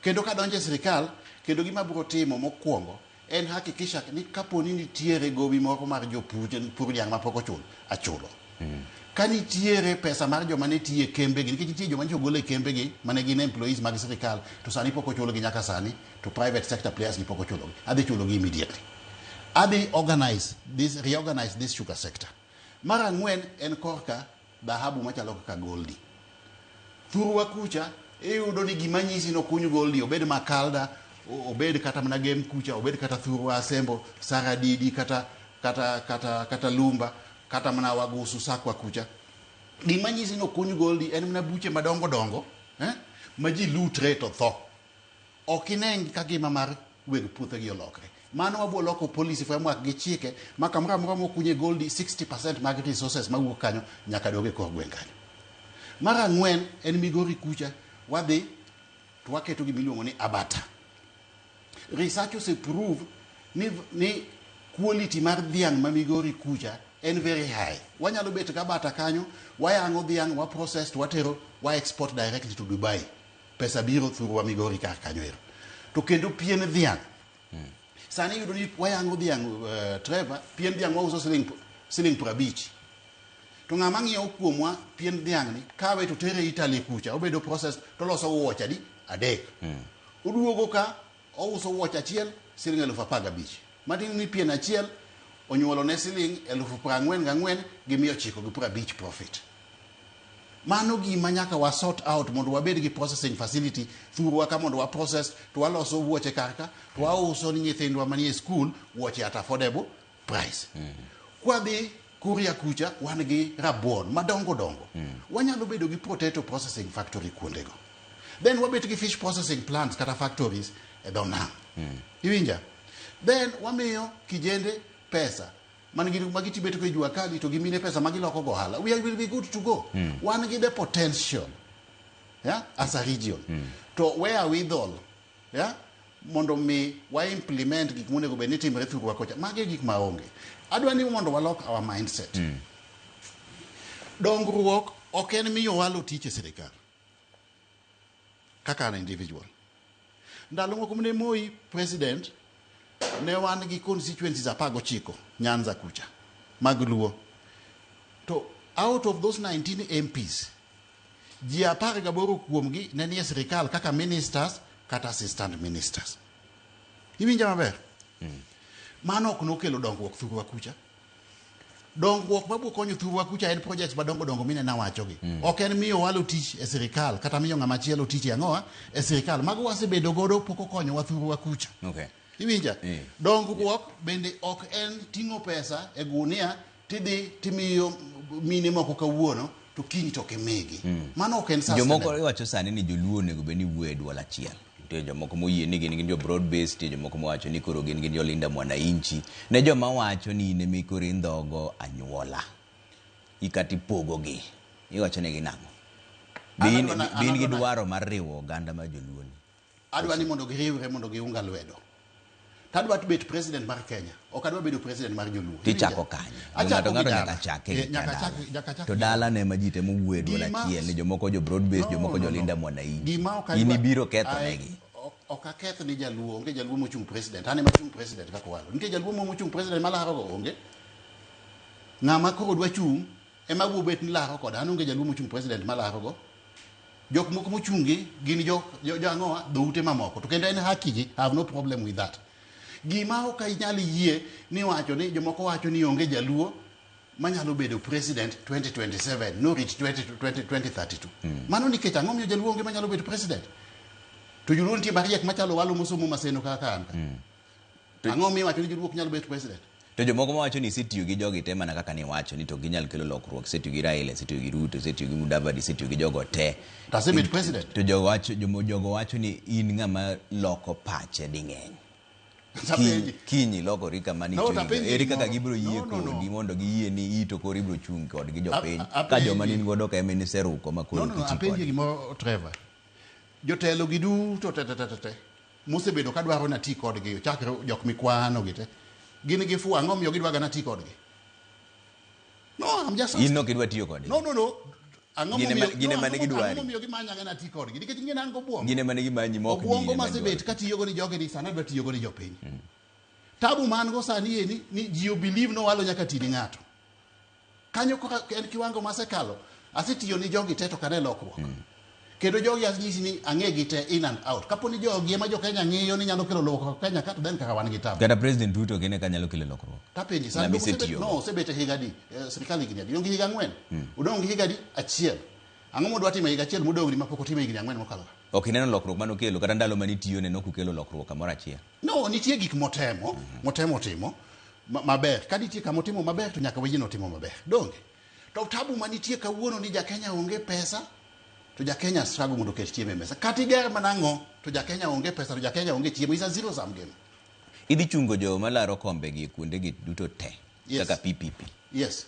Speaker 2: Kendo kadonjo e sirikal, kendo gima abiro timo mokwongo en hakikisha ni kapo ni nitiere gowi moro mar jopur pur dhiang' mapok ochul, achulo. Ka nitiere pesa mar joma ne tiyo e kembe gi, nikech nitie joma nyocha ogol e kembe gi mane gin employees mag sirikal to sani pok ochulgi nyaka sani, to private sector players gi pok ochulogi. Adhi chulogi immediately. Adhi organize this, reorganize this sugar sector. Mar ang'wen en korka dhahabu machalo kaka goldi. Thurwa kucha iyudo ni gima nyisi ni okuny goldi obed Makalda, obed kata mana Gem kucha, obed kata thurwa Asembo, Saradidi kata Lumba, kata mana Wagusu Sakwa kucha. Gima nyisi ni okuny goldi en mana buche madongo dongo, ma ji lutre to tho. Ok ine ka gima mar weg puothegi olokre. Mano wabiro loko policy framework gi chike ma kamoro amora mokunye goldi 60% mag resources mawuok kanyo nyaka dog e kor gweng' kanyo. Mar ang'wen en Migori kucha wadhi to waketo gima iluongo ni abattoir. Research ose prove ni quality mar dhiang' ma Migori kucha en very high. Wanyalo bet gi abattoir kanyo, wayang'o dhiang', wa process to watero, wa export directly to Dubai. Pesa biro thurwa Migori kar kanyo ero. To kendo pien dhiang'. Sani iyudo ni wayang'o dhiang', Trevor, pien dhiang' wauso siling 50. To ng'ama ng'iewo kuomwa pien dhiang' ni kawe to tere Italy kucha, obedo process to loso wuoch adi? 3. Oduogo ka ouso wuoch achiel siling 15,000. Matiende ni pien achiel onyuolo ne siling 44,950 profit. Mano gima nyaka wa sort out mondo wabed gi processing facility thurwa ka mondo wa process to waloso wuoche kar ka to wauso ni nyithindwa manie school wuoche at affordable price. Kwadhi Kuria kucha wan gi rabuon madongo dongo. Wanyalo bedo gi potato processing factory kuondego. Then wabet gi fish processing plants kata factories e dho nam. Iwinja? Then wamiyo kijende pesa man gi magitibet go e jua kali to gimine pesa magiloko go ohala. We will be good to go. Wan gi the potential, yeah, as a region. To wherewithal, yeah, mondo mi wa implement gik monego bed ni timore thurwa kocha. Magi e gik maonge. Adwa ni mondo walok our mindset. Dongruok ok en miyo walo tich e sirikal kaka an individual. Ndalo moko mane Moi president ne wan gi constituencies 19 Nyanza kucha mag Luo. To out of those 19 MPs, ji 18 kuomgi ne nie sirikal kaka ministers kata assistant ministers. Iwinja maber? Mano ok nokelo dongruok thurwa kucha. Dongruok mabiro konyo thurwa kucha en projects madongo dongo mineno awachogi. Ok en miyo walo tich e sirikal kata miyo ng'ama chielo tich e ang'owa e sirikal. Mago wasebedo godo pok okonyowa thurwa kucha. Iwinja? Dongruok bende ok en ting'o pesa e gunia tidhi timiyo mine moko kawuono to kiny to ok imigi. Mano ok en
Speaker 1: Jomoko iwacho sani ni joluo onego bed ni wuoyo e duol achiel. Nitie jomoko moyie ni gin jo broad base, nitie jomoko mowacho ni koro gin jo Linda Mwananchi. Ne joma wacho ni in ema koro indhogo anyuola, ikata ipogogi, iwacho negi nang'o? Be in be in gi dwaro mar riwo oganda mar joluo ni?
Speaker 2: Adwa ni mondo giriwre mondo giunga lwedo. Tadwa bet president mar Kenya, ok adwa bedo president mar joluo.
Speaker 1: Tichako kanye?
Speaker 2: Achako
Speaker 1: Ng'ato ng'ato
Speaker 2: gi
Speaker 1: nyaka
Speaker 2: dala.
Speaker 1: chake
Speaker 2: Eh,
Speaker 1: gi
Speaker 2: nyaka
Speaker 1: dala.
Speaker 2: nyaka chak
Speaker 1: To
Speaker 2: gi
Speaker 1: dala ne ma ji temo wuoye duol
Speaker 2: Gima-
Speaker 1: achiel ni jomoko jo broad base,
Speaker 2: No,
Speaker 1: jomoko
Speaker 2: no,
Speaker 1: jo
Speaker 2: no.
Speaker 1: Linda Mwananchi.
Speaker 2: Gima ok
Speaker 1: In
Speaker 2: adwa-
Speaker 1: ibiro ketho
Speaker 2: Ai,
Speaker 1: negi.
Speaker 2: Ok aketh ni jaluo, onge jaluo mochung' president. An ema achung' president kaka Owalo. Nitie jaluo moro mochung' president malarogo onge. Ng'ama koro dwa chung' ema biro bet ni laro koda. An onge jaluo mochung' president malarogo. Jok moko mochung' gi gin jo ang'owa dhoute mamoko. To kendo en haki gi, I have no problem with that. Gima ok anyal yie ni wacho ni jomoko wacho ni onge jaluo manyalo bedo president 2027 no reach 20, 20, 2032. Mano nikech ang'o miyo jaluo onge manyalo bedo president? To joluo nitie mariek machalo Walo mosomo Maseno kaka an ka. Ang'o miwacho ni joluo ok nyal bet president?
Speaker 1: To jomoko mawacho ni isetiyo gi jogi te mana kaka niwacho ni to ginyal kelo lokruok. Isetiyo gi Raila, isetiyo gi Ruto, isetiyo gi Mudavadi, isetiyo gi jogo te.
Speaker 2: To asebet president.
Speaker 1: To jogo wacho, jogo wacho ni in ng'ama loko pache ding'eny.
Speaker 2: Tapenji.
Speaker 1: Kiny lokori kama
Speaker 2: No,
Speaker 1: nitie
Speaker 2: tapenji
Speaker 1: ere kaka
Speaker 2: gimoro.
Speaker 1: gibiro yie
Speaker 2: No, no, no.
Speaker 1: kodi mondo giyie ni ito koro ibiro chung' kodgi jopiny ka
Speaker 2: Apenji.
Speaker 1: joma nin godo ka ema niseruko ma koro
Speaker 2: No, no, no,
Speaker 1: ok iti
Speaker 2: apenji
Speaker 1: kodgi.
Speaker 2: gimoro Trevor. Jotelo gi duto te te te te te mosebedo ka dwaro nati kodgi chakre jok mikwano gi te gin gi fuwo ang'o miyo gidwaga nati kodgi? No, I'm just
Speaker 1: In
Speaker 2: asking.
Speaker 1: ok idwa tiyo kodgi.
Speaker 2: No, no, no. Ang'o
Speaker 1: Gin
Speaker 2: momiyo
Speaker 1: gin
Speaker 2: no,
Speaker 1: ema ne gidwari.
Speaker 2: ang'o momiyo gimanyaga nati kodgi? Nikech ing'e an gobwongo.
Speaker 1: Gin ema ne gimanyi ma ok ni
Speaker 2: Obwongo
Speaker 1: in ema
Speaker 2: masebet
Speaker 1: idwaro.
Speaker 2: katiyogo ni jogi ni sani adwa tiyogo ni jopiny. Tabu man go sani eni ni ji obelieve no Owalo nyaka ti ni ng'ato. Kanyo kora en kiwango masekalo. Asetiyo ni jogi te to kane lokruok. Kendo jogi anyisi ni ang'e gi te in and out. Kapo ni jogi ema jo Kenya ng'iyo ni nyalo kelo lokruok Kenya ka to then kaka wan gi tabu.
Speaker 1: Kata President Ruto kene ka nyalo kelo lokruok.
Speaker 2: Tapenji sani
Speaker 1: Ng'ama
Speaker 2: dong osebet,
Speaker 1: isetiyogo.
Speaker 2: no osebet e higa adi? Sirikal higni adi? Odong' gi higa 4. Odong' gi higa adi? Achiel. Ang'o modwa timo e higa achiel modong' ni mapok otimo e higni 4 mokalo ka?
Speaker 1: Ok ineno lokruok manokelo kata ndalo manitiyone nok ukelo lokruok kamoro achiel.
Speaker 2: No, nitie gik motemo timo maber. Ka nitie kama otimo maber to nyaka weyie ni otimo maber. Donge? To tabu manitie kawuono ni ja Kenya onge pesa, to ja Kenya struggle mondo oket chiemo e mesa. Kata iger mana ang'o, to ja Kenya onge pesa, to ja Kenya onge chiemo. It's a zero sum game.
Speaker 1: Idhi chungo joma laro kombe gi kuonde gi duto te.
Speaker 2: Yes.
Speaker 1: Kaka PPP.
Speaker 2: Yes.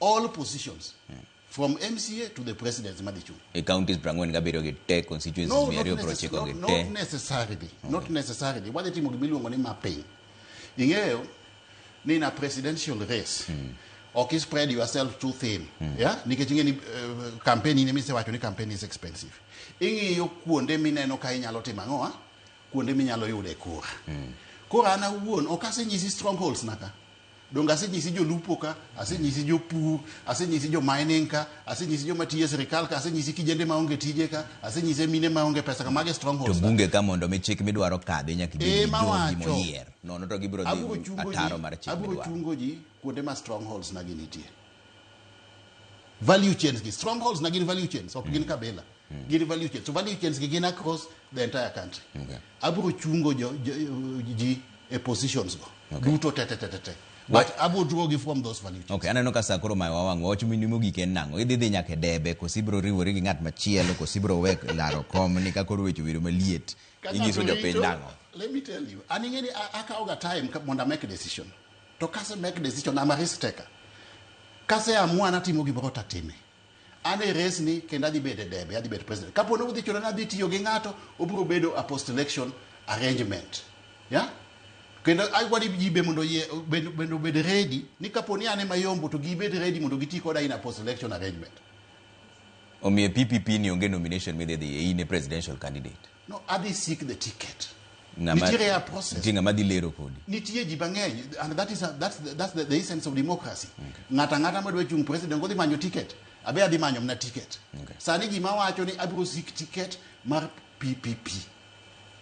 Speaker 2: All positions. From MCA to the presidency madhi chung.
Speaker 1: E counties 47 gi te, constituencies
Speaker 2: No,
Speaker 1: 290 gi
Speaker 2: not
Speaker 1: te.
Speaker 2: necessarily. Not necessarily. Wadhi timo gimiluongo ni mapping. Ing'eyo ni in a presidential race, ok spread yourself too thin. Yeah? Nikech ing'e ni campaign in emisewacho ni campaign is expensive. Ing'iyo kuonde mineno ka inyalo timo ang'o, ah? Kuonde minyalo yude kura. Koro an awuon ok asenyisi strongholds naka. Donge asenyisi jolupo ka, asenyisi jopur, asenyisi jo mining ka, asenyisi joma tiyo e sirikal ka, asenyisi kijende maonge tije ka, asenyisi mine maonge pesa ka, mage
Speaker 1: To
Speaker 2: strongholds na.
Speaker 1: bunge ka mondo mi chik midwaro kadhi nyaka ibed
Speaker 2: Eh,
Speaker 1: gi jogi
Speaker 2: mawacho.
Speaker 1: moyier. Nono to gibiro
Speaker 2: Abiro
Speaker 1: dhi
Speaker 2: chungo
Speaker 1: ataro
Speaker 2: ji,
Speaker 1: mar chik
Speaker 2: abiro
Speaker 1: midwaro.
Speaker 2: chungo ji kuonde ma strongholds na gi nitie. Value chains gi, strongholds na gin value chains, ok gin kabila. Gin value chains. So value chains gi gin across the entire country.
Speaker 1: Okay.
Speaker 2: Abiro chungo ji e positions go.
Speaker 1: Okay.
Speaker 2: Duto te te te te te. But abiro draw gi from those value chains.
Speaker 1: Ok, aneno ka sa koro mayo wang' wach mini mogik en nang'o? Idhi dhi nyaka e debe, koso ibiro riwori gi ng'at machielo, koso ibiro we laro kom ni ka koro weche obedo maliet.
Speaker 2: Ka
Speaker 1: Inyiso
Speaker 2: ng'ato
Speaker 1: jopiny
Speaker 2: rito,
Speaker 1: nang'o?
Speaker 2: Let me tell you, an ing'e ni akawo ga time mondo a make decision. To kase make decision, I'm a risk taker. Kase amua natimo gimoro tatime. An e race ni kendo adhi bedo e debe, adhi bedo president. Kapo ni odhi chuno ni adhi tiyo gi ng'ato, obiro bedo a post election arrangement. Yeah? Kendo adwa ni ji be mondo oyie, bende obed ready ni kapo ni an ema yombo to gibed ready mondo giti koda in a post election arrangement.
Speaker 1: Omiyo PPP ni onge nomination midhi dhiye, in e presidential candidate.
Speaker 2: No, adhi seek the ticket.
Speaker 1: Ng'ama-
Speaker 2: Nitiere a process.
Speaker 1: Nitie ng'ama dhi lero kodi.
Speaker 2: Nitie ji mang'eny and that is a, that's, the, that's the essence of democracy. Ng'ato ang'ata madwa chung' president odhi manyo ticket. Abe adhi manyo mana ticket.
Speaker 1: Okay.
Speaker 2: Sani gima wacho ni abiro seek ticket mar PPP.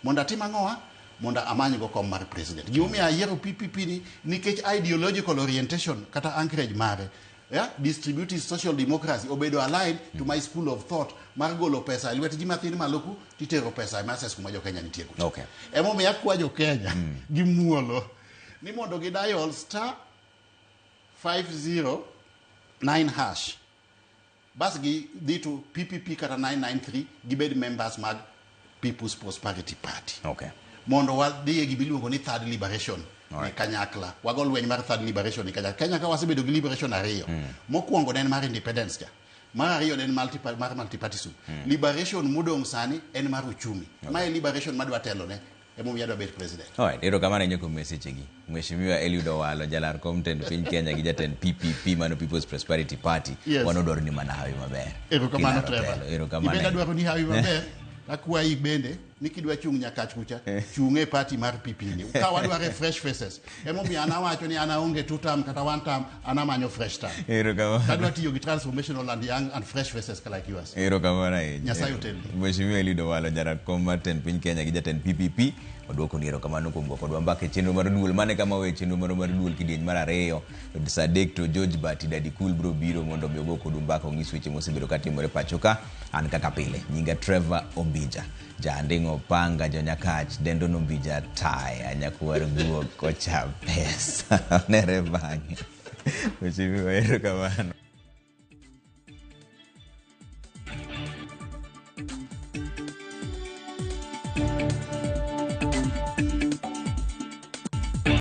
Speaker 2: Mondo atim ang'owa? Mondo amany go kom mar president. Gimomiyo ayiero PPP ni nikech ideological orientation kata anchorage mare. Yeah? Distributive social democracy obedo aligned to my school of thought mar golo pesa e lwet ji mathin malo ku titero pesa e masses kuma jo Kenya nitie kucha.
Speaker 1: Okay.
Speaker 2: Emomiyo akwa jo Kenya gi muolo ni mondo gi dial star 509 hash bas gi dhi to PPP kata 993 gibed members mag People's Prosperity Party.
Speaker 1: Okay.
Speaker 2: Mondo wadhi e gima iluongo ni third liberation e kanyakla. Wago lweny mar third liberation e kanyakla. Kenya ka wasebedo gi liberation ariyo. Mokwongo ne en mar independence cha. Mar ariyo ne en mar multipartyism. Liberation modong' sani en mar uchumi. Ma e liberation madwa telone. Emomiyo adwa bet president.
Speaker 1: Alright, erokamano ahinya kuom sechegi. Mheshimiwa Eliud Owalo, jalar kom tend piny Kenya gi jatend PPP mano People's Prosperity Party.
Speaker 2: Yes.
Speaker 1: Wan odwaro ni mana hawi maber.
Speaker 2: Erokamano
Speaker 1: Kilaro
Speaker 2: Trevor.
Speaker 1: telo. Erokamano.
Speaker 2: Ibende adwaro ni hawi maber. Akwayi bende ni kidwa chung' Nyakach kucha, chung' e party mar PP ni. Ka wadwaro fresh faces. Emomiyo an awacho ni an aonge two term kata one term, an amanyo fresh term.
Speaker 1: Erokamano.
Speaker 2: Adwa tiyo gi transformational and young and fresh faces like yours.
Speaker 1: Erokamano ahinya.
Speaker 2: Nyasaye otelni.
Speaker 1: Mheshimiwa Eliud Owalo, jakom mar tend piny Kenya gi jatend PPP, oduoko ni erokamano kuom go kodwa mbaka e chenro mar duol. Mane kama we chenro mar duol kidieny mar ariyo. Saa adek to George Bati Daddy Cool biro biro mondo mi ogo kodu mbaka onyis weche mosebedo katimore pacho ka. An kaka pile, nyinga Trevor Ombija. Janding'o panga jonyakach dendo nombija taya nyakwar guok kocha pesa. Nere bang'e. Mheshimiwa, erokamano.